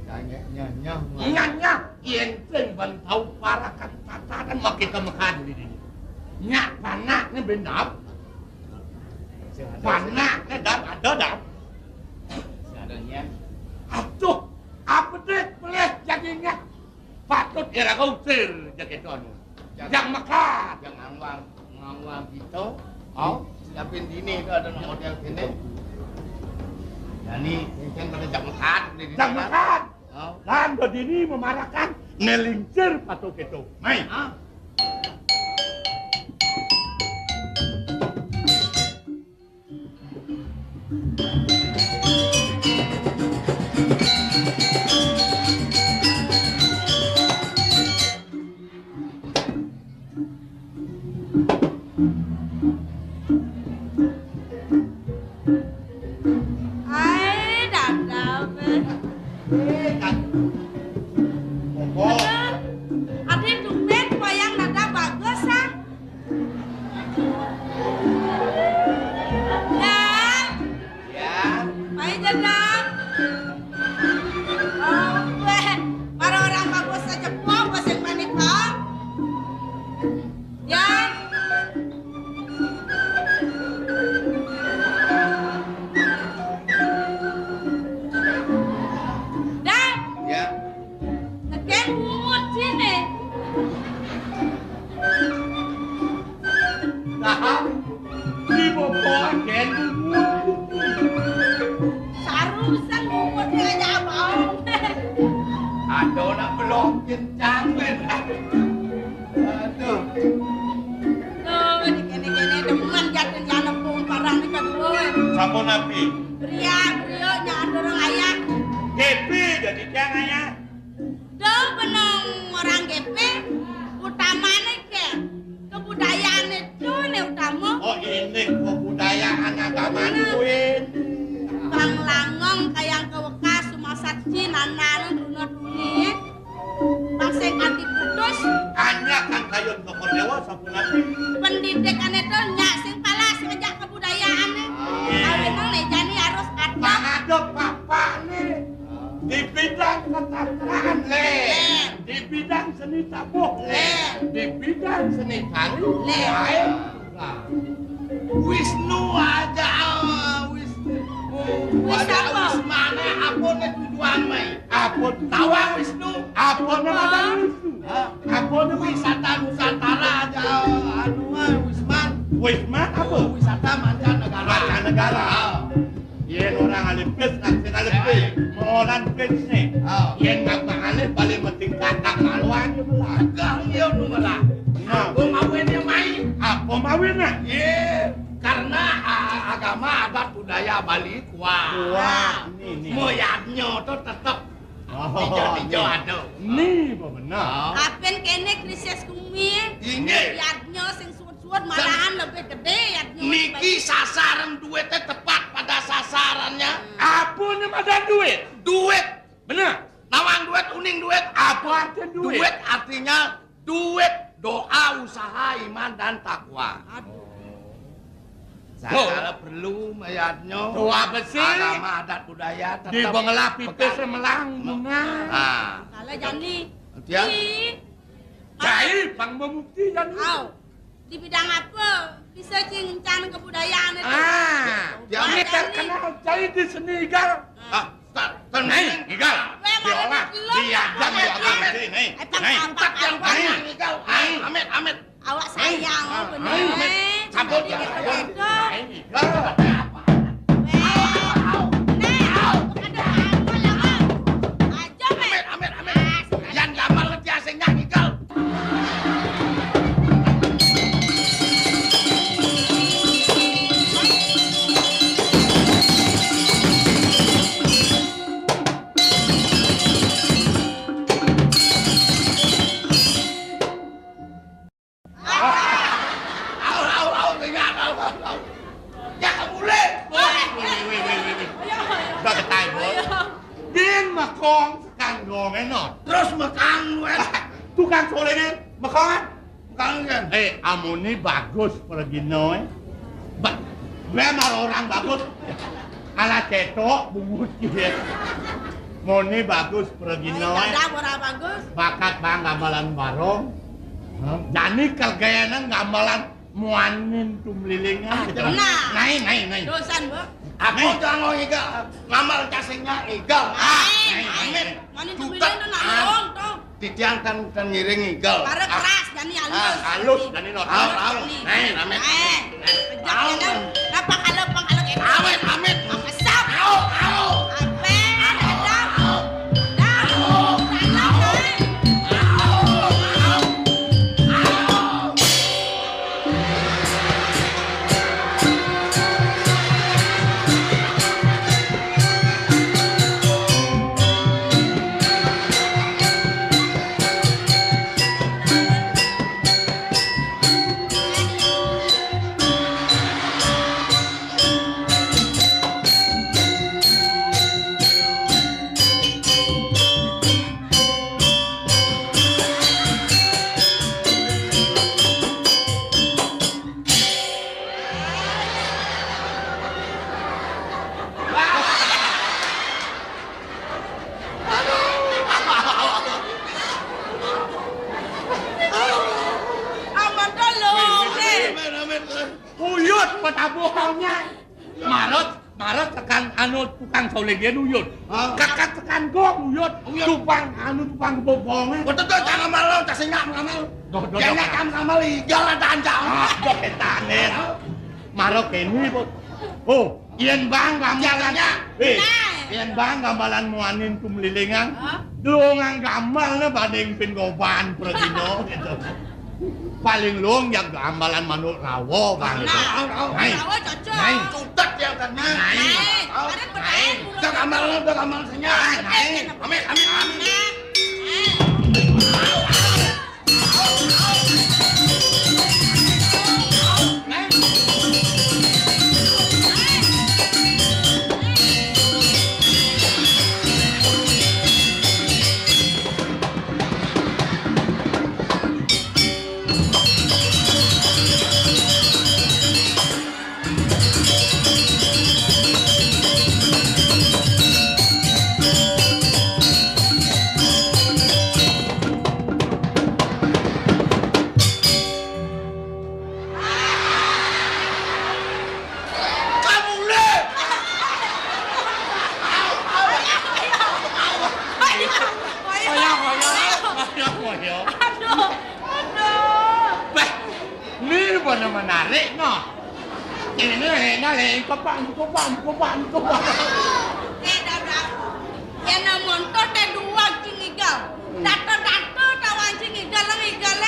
Nyanyah, nyanyah, nyanyah. Nyanyah, yen sing ben tau parakan tatanan makita mekad dini. Nyak panakne ben dap. Sing ada, panakne dap, ada dap. Sing ada nyah. Aduh, apa deh pelih jadinya? Patut iraga usir, jak itu anu. Jak, jak mekat. Jak ngawang, ngawang kita. Oh. Siapin dini itu ada model kene. Jani, mungkin pada jak mekat, nih, di jak mekat. Oh. Lan do dini memarakan, ne lingsir patut itu. Mai. Ah. Ai, dadam. Eh, Kak. Apa? Aduh, adi tumben wayang dadam bagus, ah. Dam. Ya. Mai, Dam. Oh, weh. Para orang bagus saja, po, sing manik, ha? Ya. Dam. Ya. Nekeng ngungut sini. Nah, di boboan den ngungut. Sarusan ngungutne aja abang. Aduh, nak belum kencang, men. Aduh. Tuh, di kene-kene demen jatuh nyana pung parang ni kedua. Sampun napi? Bria, brio, nyana dorong ayah. Kepi jadi tiang ayah. Duh, benong orang gepe, utamane ke, kebudayaan itu ne utama. Oh, ini kebudayaan agama. Bener. Kuwi. Bang Langong kayang kewekas sumasat cinanan runa tuni. Pas sing ati putus. Hanya kan kayun toko dewa sampun ati. Pendidikane to nyak sing palas ngejak kebudayaane. Ah. Kawin le jani harus adab. Mangadep bapakne. Di bidang kesastraan, le. Le. Di bidang seni tabuh, le. Le. Di bidang seni tari, le. Lain. Nah. Wisnu aja, ah, Wisnu. Oh, Wis ada apa? Wis mana? Apa nih tujuan, mai? Apa tahu, ah, Wisnu? Apa nama Wisnu? Hah? Apa nama? Wisata Nusantara aja, ah, anu, ah, Wisman. Wisman apa? Oh, wisata manca Iya, nu malah. Nah. Apa mawinnya, Mai? Apa mawinnya? Iya, karena, a-, a-, agama, adat, budaya Bali kuat. Kuat. Nih, nih. Mau yadnya tuh tetep Oh, ijo-ijo nih. Ada. Nih, bener. Oh. Kapan kéné krisis bumi? Inggih. Yadnya sing suwud-suwud malahan lebih gedé yadnya. Niki sasaran duitnya tepat pada sasarannya. Apa nih madan duit? Duit. Bener. Nawang duit, uning duit. Apa artinya duit? Duit artinya duit, doa, usaha, iman, dan takwa. Aduh. Sakala perlu mayadnya. Tuh apa sih? Agama, adat, budaya tetap di Bangla pipis pegang. Semelang bunga. Ah. Kalau jani. Dia? Ih. Cai, pang membukti jani. Au. Di bidang apa? Bisa cing ngencan kebudayaan itu. Ah, dia ini terkenal cai di seni, Gal. Ah, tak, tak, Nih, Gal. Weh, diolah, mana dulu? Diajang, diajang, nih, nih. Eh, pang, nih. Pang, pang, pang, pang. Nih, Gal. Nih. Amit, amit. Awak sayang, nih. Bener, nih. Amit. Nih. Sambut jadi ya, gitu, sayang. Gitu. Nih, Gal. Weh. Nih, ada apa, Lawang? Aja, weh. Amit, amit, amit. Ah, yang gamal ngerti asingnya, Gal. Au, au, au, ingat, au, au, au. Ya, mulai. Woi, woi, woi, woi, woi. Udah ketai, Bos. Din makong sekan gong, eh, no. Terus makang lu, eh. Tukang solé, Din. Makongan. Makongan. Eh, amuné bagus pergina, eh. Ba-, gue marang orang bagus. Ala cetok bungut dia. Amuné bagus pergina, eh. Dadang orang bagus. Bakat bang gamelan barong. Hah? Jani kergayana gamelan muanin tumlilingan. Ah, gitu. Benar. Naik, naik, naik. Dosan, Bu. Aku jangan ngomong iga, ngamal casingnya iga. Ah, naik, naik, naik. Muanin tumlilingan tuh nak ngomong tuh. Titiang kan, kan ngiring iga. Para keras, jani halus. Ah, halus, jani normal. Halus, jani. Naik, naik. Naik. Kejap, ya, kan? Nah, pangkala, pangkala kayak gitu. Amit, amit. Kesap. Au, au. Apa? Au, au. Dah. Au, au. Amat tolong, eh. Uyut, petabuhannya. Marot, marot tekan anu tukang solé dia uyut. Ah. Kakak tekan gong uyut. Uyut. Tukang anu tukang bobongnya. Betul tuh, jangan malu, tak singap ngamal. Doh, doh, jangan doh. Kamu ngamal, igal ada ancam. Ah, doh, ketanen. Marot ini, Bos. Oh, yén bang gamelan. Jalannya. Eh, nah. Yén bang gamelan muanin tumlilingan. Hah? Luungan gamelna banding pin goban pragina gitu. Paling luung ya gamelan manuk rawa, Bang. Nah, au, au. Naik. Rawa cocok. Naik. Cutet ya kan. Naik. Naik. Au. Ada pertanyaan. Naik. Udah gamel, udah gamel senya. Naik. Amit, amit, amit. Nah. Kamu le. Ayo, ayo, ayo, ayo. Aduh, aduh. Bah, ini mana menarik, noh. Ini enak, le. Kopang, kopang, kopang, kopang. Eh, dah, dah. Yén montor té dua cing igal. Data-data tawang cing igal. Leng igel,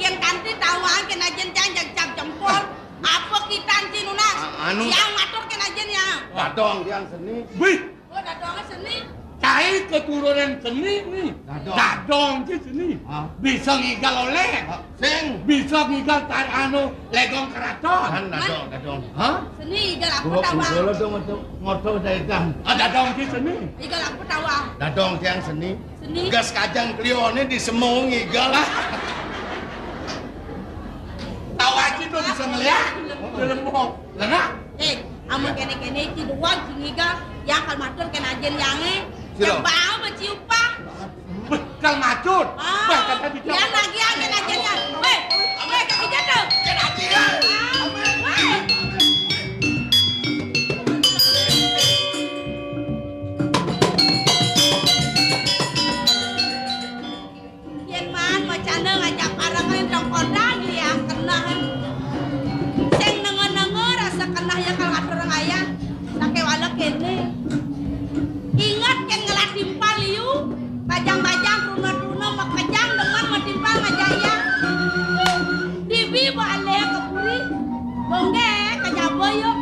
yén kanti tawang kén ajén tiang jag cap jempol. Apa kitan ci nunas? A-, anu. Tiang matur kén ajén ya. Dadong tiang seni. Wih. Oh, dadong seni. Cai keturunan seni nih. Dadong. Dadong ci seni. Ah. Bisa ngigel oleh. Ah, sing. Bisa ngigel tar anu legong keraton. Kan dadong, dadong. Hah? Seni igel apa tawang? Gua dong untuk ngoto dagang. Ah, dadong ci seni. Igel apa tawang? Dadong tiang seni. Seni. Gas kajang klioné di semung igel. Tahu aja tuh bisa ngeliat. Di lembong. Lenga. Eh, amun kéné-kéné ci dua ci ngigel, yang kal matur kén ajén yangé. Sira. Yang bau beciupan. Beh, kal matur. Ah, beh, kata bijak. Yang lagi yang kén ajén yang. Weh, weh, kén ajén tuh. Kén ajén. Ah, weh. Yén maan macané ngajak parengé dong kodan liang keneh. Sing nengah-nengah rasa keneh ya kal ngatur ngayah. Sakéwala kéné. Inget kén ngelah timpal liu. Bajang-bajang, truna-truna, makejang demen matimpal ngajak ya. Dibi ba aléh ka puri. Bonggé ka jaba ya.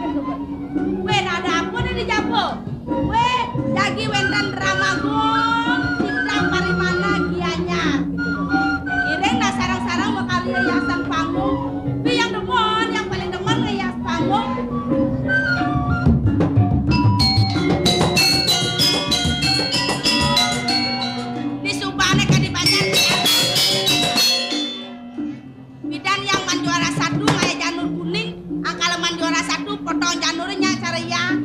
Wéh, ada apa nih di jaba? Wéh, jagi wénten drama gong, Cipta Parimana Gianyar. Iring dah sareng-sareng makarya hiasan panggung. Tapi yang demen, yang paling demen ngehias panggung. Di subané kadi banjar. Bidan yang man juara satu, maya janur kuning, angkal man juara satu, potong janurnya cara ya.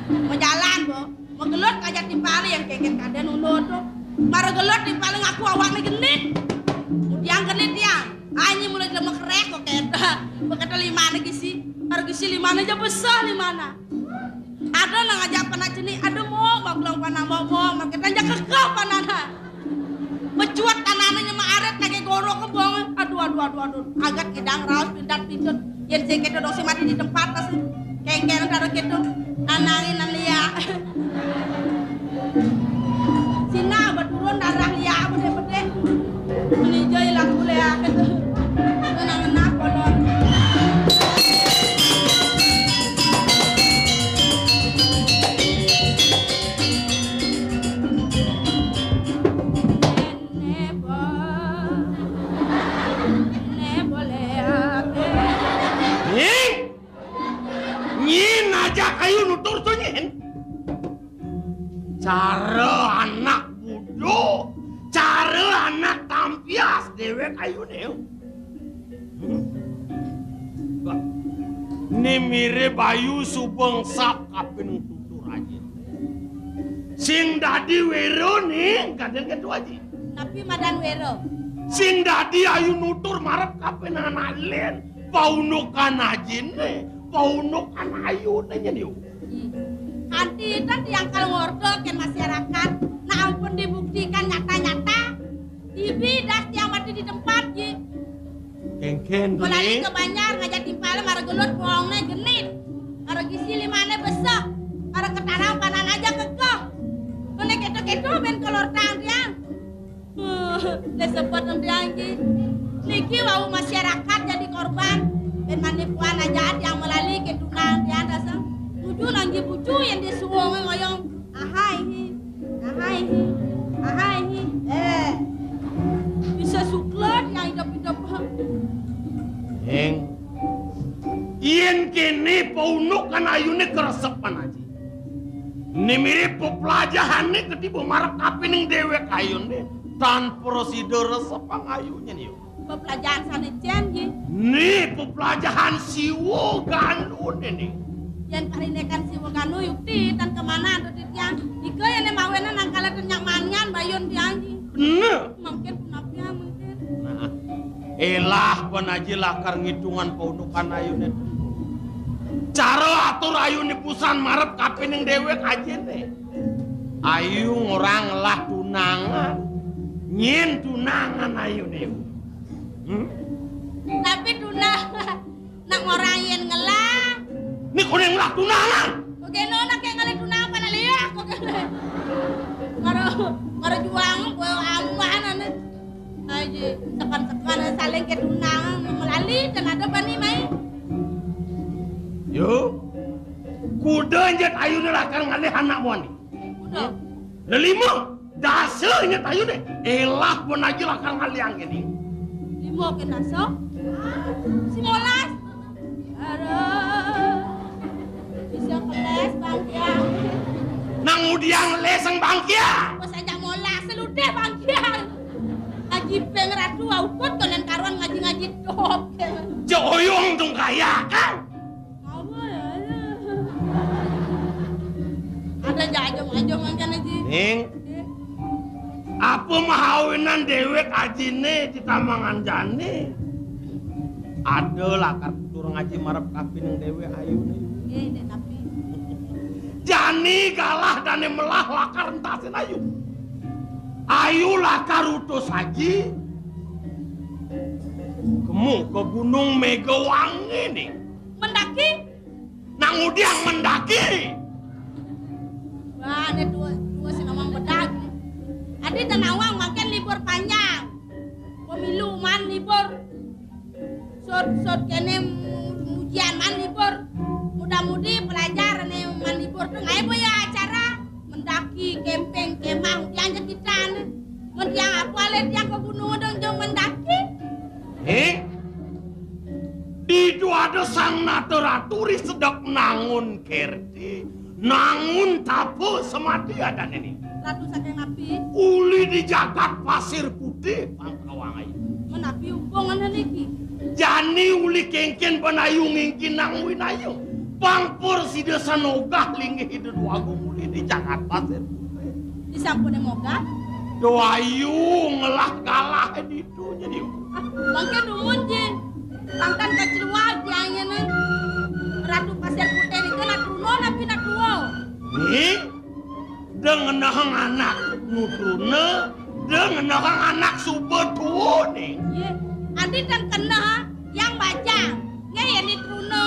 Mau jalan, bo. Mau gelut aja timpal yang kengken kadén uno tuh. Mara gelut timpal ngaku awakné genit. Kemudian genit ya. Anyi mulai lemek rek kok kata. Bekata limana gisi. Mara gisi limana aja besar limana. Ada nang aja pernah jenih, ada mau magelang panah mau mau, makin aja kekeh panahna. Becuat tanahnya nyema aret lagi goro kebong. Aduh, aduh, aduh, aduh. Agat kidang raos pintat pintut. Yén sing kéto dong sing mati di tempat pas. Kengkeng taruh kéto. Nanangin nan lia. Sina beturun darah lia bedé-bedé. Menijo ilang kuliah kéto. Ngenah-ngenah kolor. Né, bo-, né, boleh, ya. Nying! Nyin aja ayu nutur tuh, Nyin. Cara anak budu, cara anak tampias déwék ayuné. Hmm? Wah. Né mirib ayu suba ngesap kapining tutur aji. Sing dadi wéra né kadén kéto aji. Napi madan wéra? Sing dadi ayu nutur marep kapining anak lén, paundukan ajiné, paundukan ayuné nyén yu. Ih, kanti ten tiang kal ngorta kén masyarakat, nah ampun dibuktikan nyata-nyata. Ibi das tiang mati di tempat, ji. Kénkén, Melali Duli. Ke banjar ngajak timpal, mara gelut bohongné genit. Mara gisi limané besek. Mara ketarang panan aja kekeh. Kéné kéto-kéto bén kelortang tiang. Lé sepet tiang, ji. Niki wau masyarakat jadi korban. Bén manipuan aja tiang melali ke tunang tiang dasar. Tuju nanggi bucu yang disuwung ngoyong. Ahai hi, ahai hi, ahai hi. Eh, bisa suklet yang idep-idep. Eng, yén kéné paundukan ayuné keresepan aji. Né mirib peplajahané ketiba marep kapining déwék ayuné, tan prasida resepang ayuné niu. Peplajahan sané cén, ji? Né peplajahan Siwa Ganu né, né. Yén parindikan Siwa Ganu yukti tan kemana antuk titiang. Ika yén mawinan angkala ten nyak manian bayun tiang, ji. Bener. Mungkin punapi ya, mungkin. Nah, elah pan aji lakar ngitungan paundukan ayuné. Cara atur ayuné pusan marep kapining déwék ajiné. Ayu ngorang ngelah tunangan. Nyén tunangan ayuné. Hmm? Tapi tunangan. Nak ngorang yén ngelah. Né koné ngelah tunangan. Kok kéné nak yang ngelah tunangan pada liak kok kéné. Mara, mara juang kowe aman ané. Ay, Sekan-sekan saling ketunangan melali dan ada bani mai. Yo. Kuda nyet ayune lakar ngalih anak muani. Kuda. Lelima, dasa nyet ayune. Elah pun aja lakar ngalih angin ini. Lima ke dasa. Simolas. Aduh. Bisa keles bangkiang. Nang udiang les sang bangkiang. Wes aja molas seludeh bangkiang. Ngaji peng ratu aukut konen karuan ngaji-ngaji dok. Joyong dong kaya kan. Apa ya? Ada aja aja mangkane, Ji. Ning, eh, apa mahawinan dewek ajine di tamangan jani? Ada lakar tutur ngaji marep kapining dewek ayune. Nggih, Dek, tapi jani galah dane melah lakar entasin ayu. Ayu lakar utus aji. Kemu ke Gunung Megawangi ning. Mendaki? Nang udiang mendaki. Wah, ada dua, dua si nawang bedag. Adi tenawang makin libur panjang. Pemilu man libur. Sud, sud kene mu-, ujian man libur. Muda-mudi pelajar ne man libur tu ngai boya acara mendaki, camping, kemah, udiang je kita ne. Mun tiang apa le tiang ke gunung dong jong mendaki. Eh? Ditu ada sang nata ratu ri sedek nangun kerti, nangun tapa semati adan ini. Ratu saking napi? Uli di jagat Pasir Putih, pang kawang ayu. Menapi hubungan niki? Jani uli kengken panayu ngingkin nang winayu. Pang pur sida sanogah linggih ida dua agung uli di jagat Pasir Putih. Disampune mogah? Doayu ngelah galah ditu jadi. Ah, mangke dumun, Ji. Pangkan keceluak diangene. Ratu Pasir Putih niku nak truna napi nak tua? Nih, deng neheng anak nutruna, deng neheng anak suba tua nih. Iya, adi dan keneh yang bajang. Nggih, yen di truna,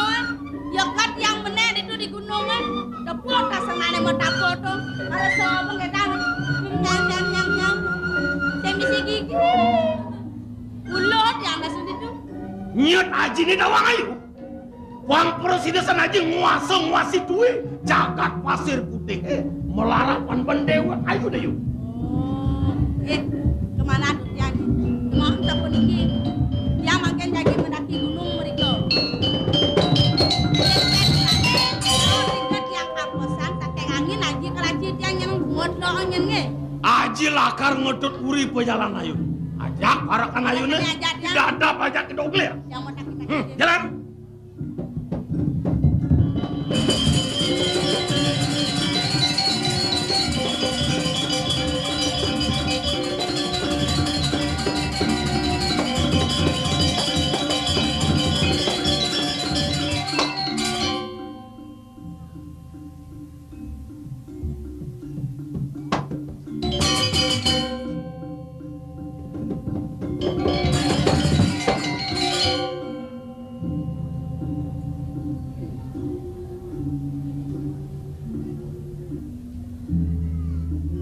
ya kat yang meneh ditu di gunung, eh. Tepuk tak senane mau tapuk tu. Ada sapa ngedan. Nyam, nyam, nyam, nyam. Saya misi gigi. Ulut yang masuk ditu. Nyet aji ni dawang ayu. Wang prasida sanaja nguasa nguasi tuwe jagat Pasir Putih, eh. Melarapan bendewa ayu dayu. Oh, eh, kemana tuh tiang? Mau entah puniki. Tiang makin jadi mendaki gunung mereka. Tiang kaposan, saking angin aji kelaji tiang yang buat lo angin nge. Aji lakar ngedut uri pejalan ayu. Ajak parakan ayune. Ajak, ajak, tiang. Dadap ajak kedoglir. Yang mau tak kita. Hmm, jalan.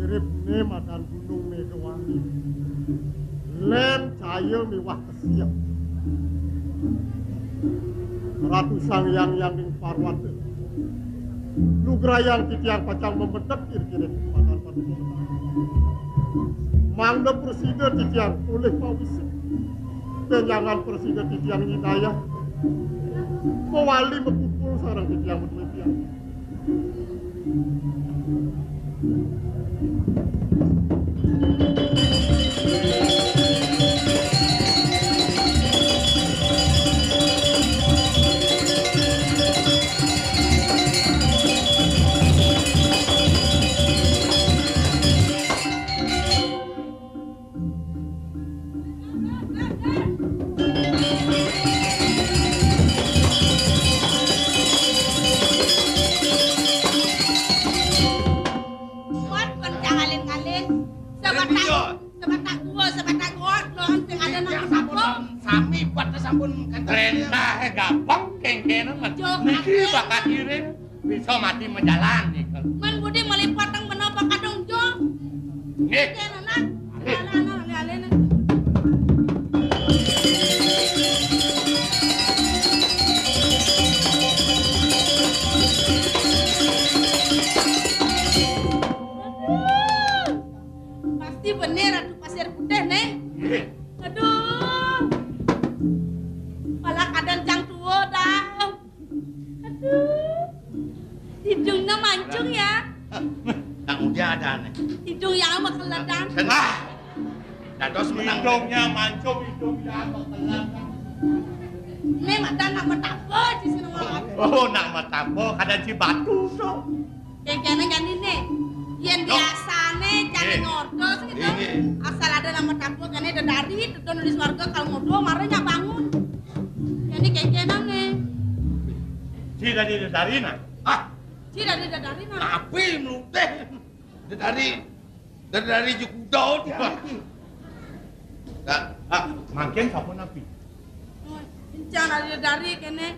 Mirip ne madan Gunung Megawangi. Lem cahaya miwah kesiep. Ratu Sang Hyang Hyang ing Parwata. Lugrayang titiang pacang memedek kiri-kiri padan padu. Mangda prasida titiang polih pawisik. Benjangan prasida titiang nyidayah. Mawali mapupul sareng titiang madué pian. Kuat kon jangan ngalin-ngalin. Sebatang, sebatang gua, sebatang gua, doang sing ada nang sampun, sami buat sampun kantor. Perintah gampang kengkenen. Niki bakat iring. Bisa mati majalan nih. Men budi melipat teng menapa kadung jo. Nggih. Kene nak. Anak-anak ale-ale nih. Yang makeledan. Ah, dados menang. Hidungnya mancung, hidungnya makeledan. Ini mata nak metapa di sini, Mak. Oh, nak metapa, kada cibatu, so. Kéné jani né. Yén biasané jani ngortos gitu. Asal ada nak metapa kéné dedari, tetep nulis warga kalau ngobrol, mara nyak bangun. Jani kéné né. Ci dadi dedari, nah. Ah, Ci dadi dedari, nah. Tapi melutih. Dedari, dedari jekuda dia iki. Dah, ah, mangkin sampun napi? Oh, encang dadi dedari kéné.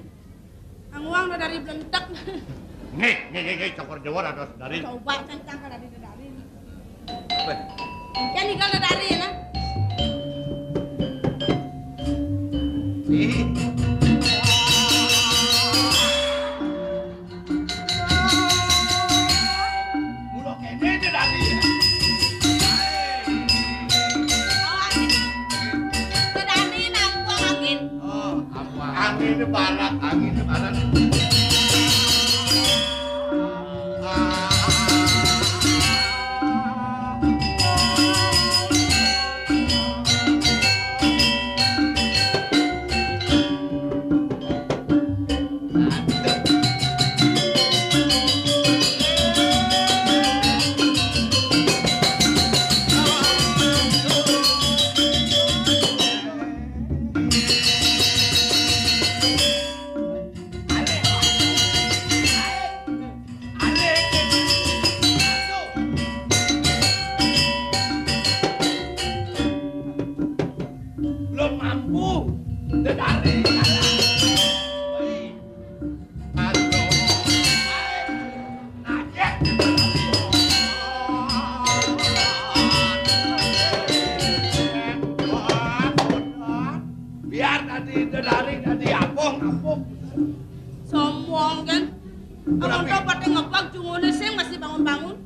Anguang dadi blentek. Nggih, nggih, nggih, nggih, cokor Jawa dados dedari. Coba cang-cang dadi dedari. Apa? Mangkin tinggal dedari ya, nah. Nih. Mula kéné dedari. Dedari nangkung angin. Oh, apa? Angin barat, angin barat. Belum mampu. Dedari. Hei. Aduh. Hai. Najek. Biar dadi dedari dadi apung, apung. Sombong kan. Amun to pada ngebak jungune sing masih bangun-bangun.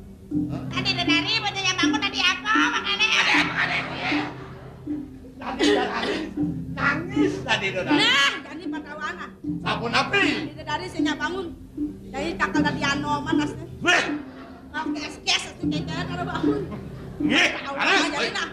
Hah? Tadi dedari, bocahnya bangun tadi apa makane? Ada apa, ada apa? Tadi dedari nangis tadi dedari. Nah, jadi patawana. Sampun napi? Tadi dedari sing nyak bangun. Jadi cakal tadi anoman asli. Weh. Nggak kes-kes asli kaya karo bangun. Nggih, patawana leres, jadi baik. Nah.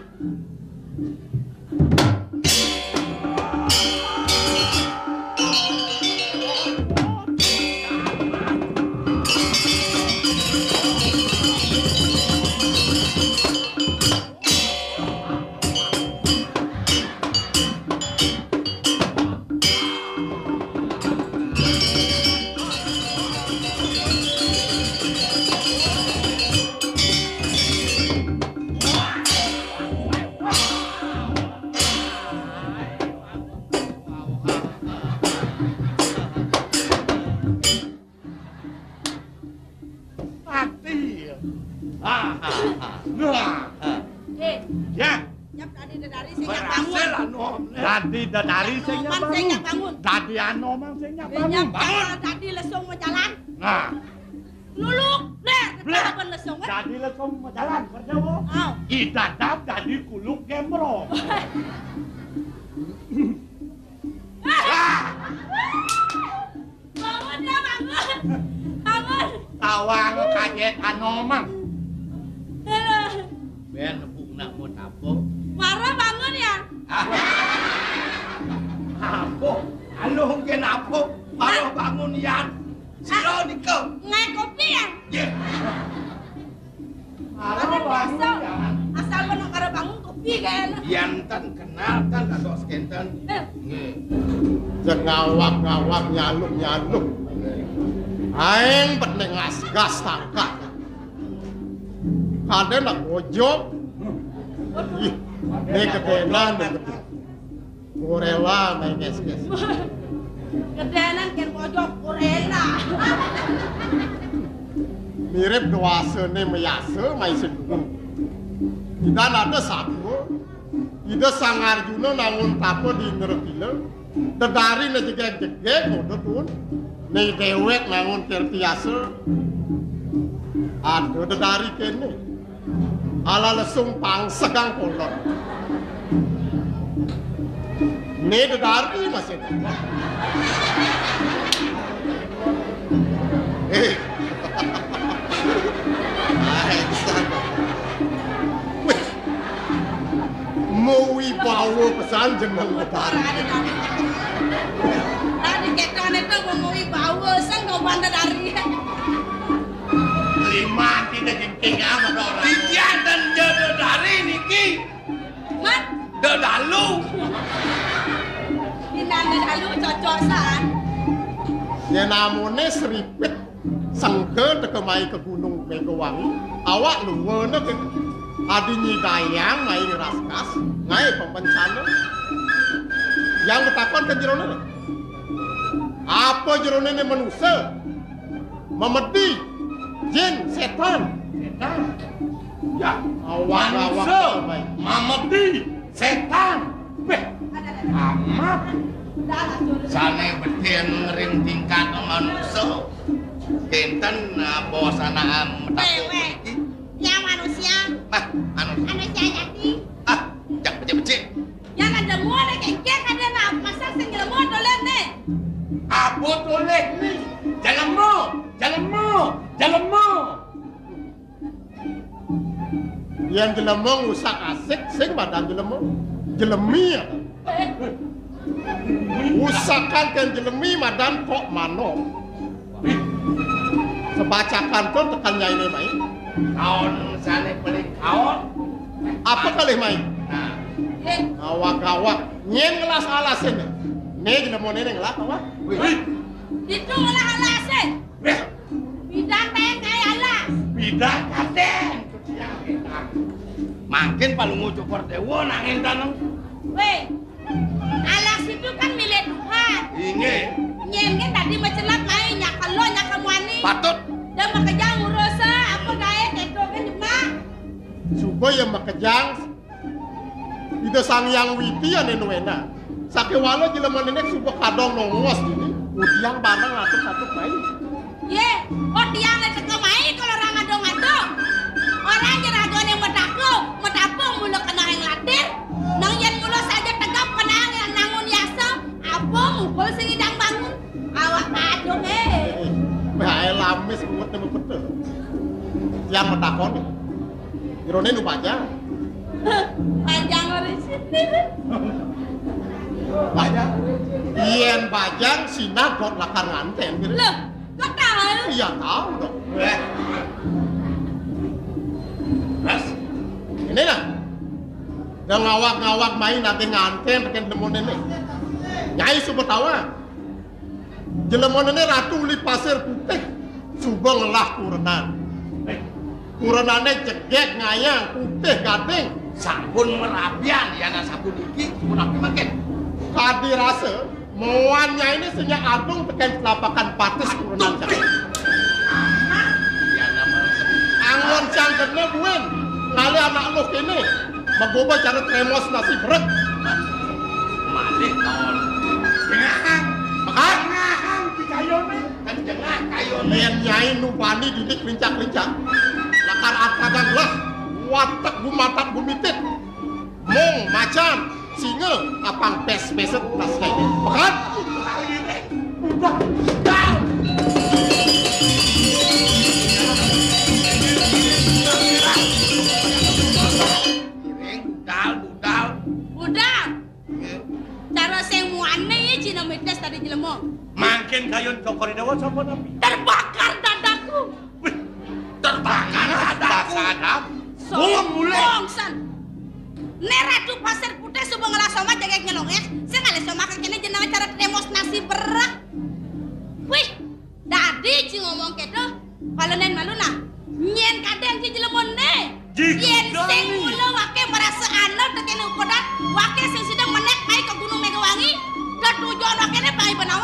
Mati. Ah, ah, ah. Nah. Eh, ya. Nyap tadi dedari sing nyak bangun. Berhasil, anu, omne. Tadi dedari sing nyak bangun. Anoman sing nyak bangun. Tadi anoman sing nyak bangun. Bangun. Nyap tadi lesung majalan. Nah. Nuluk, bler, bler. Apa lesung, eh? Tadi lesung majalan, kerja, Bu. Au. Idadap tadi kuluk gembrong. Ah! Bangun ya, bangun. Bangun. Tawang kaget anoman. Aduh. Ben, Bu, nak mau tapo? Mara bangun ya? Apa? Alo, mungkin apa? Mara bangun, Yan. Sira nika. Ngae kopi ya? Nggih. Mara bangun, Yan. Asal mara bangun kopi kan. Yan ten kenal ten dados kenten. Eh. Nggih. Jeng ngawak-ngawak, nyaluk-nyaluk. Aeng bet nek ngas-gas tangkah. Kadén nak ojok. Ih, né gedénan, né gedé. Gorela main kes-kes. Gedénan kén ojok gorela. Mirip dwasané mayasa, mai sing gumun. Ida ada satua. Ida Sang Arjuna nangun tapa di Indrapila. Dedari né jegég-jegég, ngoda tuun. Né déwék nangun kertiasa. Ada dedari kéné. Ala lesung pangsegang kolot. Né dedari masih. Eh. Ah, bisa. Mawibawa pesan jeneng Betari. Tadi ketone to mawibawa, sing kau bandar dari. Lima tidak jengking apa orang. Titian dan jodoh dari niki. Mat. Dodalu. Inang dodalu cocok san. Yen namune sripit sengke teka mai ke Gunung Megawangi, awak luwene ke adi nyidayang mai ngraskas, ngae pembencana. Yang ketakon ke jerone. Apa jerone ne manusa? Memedi, jin, setan. Setan. Ya, awak, awak, manusa, mamedi, setan. Beh, amat. Sane beden ngering tingkat manusa. Kenten, ah, bos anak, ah, metapuk. Dewe. Iki. Ya manusia. Nah, manusia. Manusia jati. Ah, jak becik-becik. Yan ada mua ada kengkeng ada nak pasal sing jelema toleh ne. Apa toleh ni? Jelema, jelema, jelema. Yan jelema ngusak asik sing badan jelema. Jelemi ya. Usakan kan jelemi madan kok mano. Sebacakan tu tekan nyaine mai. Kaon sane paling kaon. Apa kalih mai? Nah. Awak-awak nyen ngelas alasin. Ne jelemone ne ngelas awak. Wih. Itu ngelas alasin. Wih. Bidang tayang kaya alas. Bidang kaden. Mangkin palungu Cokor Dewa nangin taneng. Weh, alas itu kan milik Tuhan. Inggih. Nyen kan tadi macelap mai nyakelo nyakamuani. Patut. Dan makejang urus apa gae kedo kan Jema. Suba ya makejang Ida Sang Hyang Widi ane nuena. Sakewala jelema nenek suba kadong nongos dini. Udiang barang atuk-atuk mai. Ye, kok tiang le teka mai kalau orang adong-adong? Orang jeragane medako, medapung mula kena yang latir. Nang yen mula saja tegap kena yang nangun yasa, apa mukul sing idang bangun? Awak padung, eh. Bae lamis kuwat nemu betul. Tiang metakoni. Jerone nu bajang. Bajang ora sini. Bajang. Yen bajang sinah dot lakar nganten, gitu. Loh, kok tahu? Iya, tahu dong. Eh. Terus? Ini nah. Yang ngawak-ngawak main nanti nganten tekan demonen nih. Nyai suba tawa. Jelemonene Ratu Uli Pasir Putih suba ngelah kurenan. Kurenane jegeg ngayang putih gading. Sampun merabian yana sapuniki, sampun rabi mangkin. Kadi rasa moan nyaine sing agung teken telapakan patis kurenan jegeg. Angon sang kena buin ngalih anak luh kene. Magoba cara tremos nasi berek. Malih kaon. Jengahang. Hah? Jengahang di kayone. Kan jengah kayone. Yen nyai nubani didik lincak-lincak. Lakar atagang lah. Watek gumatak gumitit. Mung macan. Singa apang pes-peset nas kayone. Pekat. Udah. Udah. Budal, budal. Budal. Nggih. Cara sing muane ya Cina midas tadi jelema. Mangkin kayun Cokor Dewa sapa napi? Terbakar dadaku. Wih, terbakar dadaku. Sadap. Sombong mulai. Sombong san. Nek Ratu Pasir Putih suba ngelah somat jegeg nyelongeh, sing ngalih somat kene jenenge cara tremos nasi berek. Wih, Dadi ci ngomong keto, kalenen malu nah. Nyen kadang ci jelemone. Yen sing mula wake merasa anel tekene ukodan, wake sing sida menek mai ke Gunung Megawangi, tetujon wakene pai benau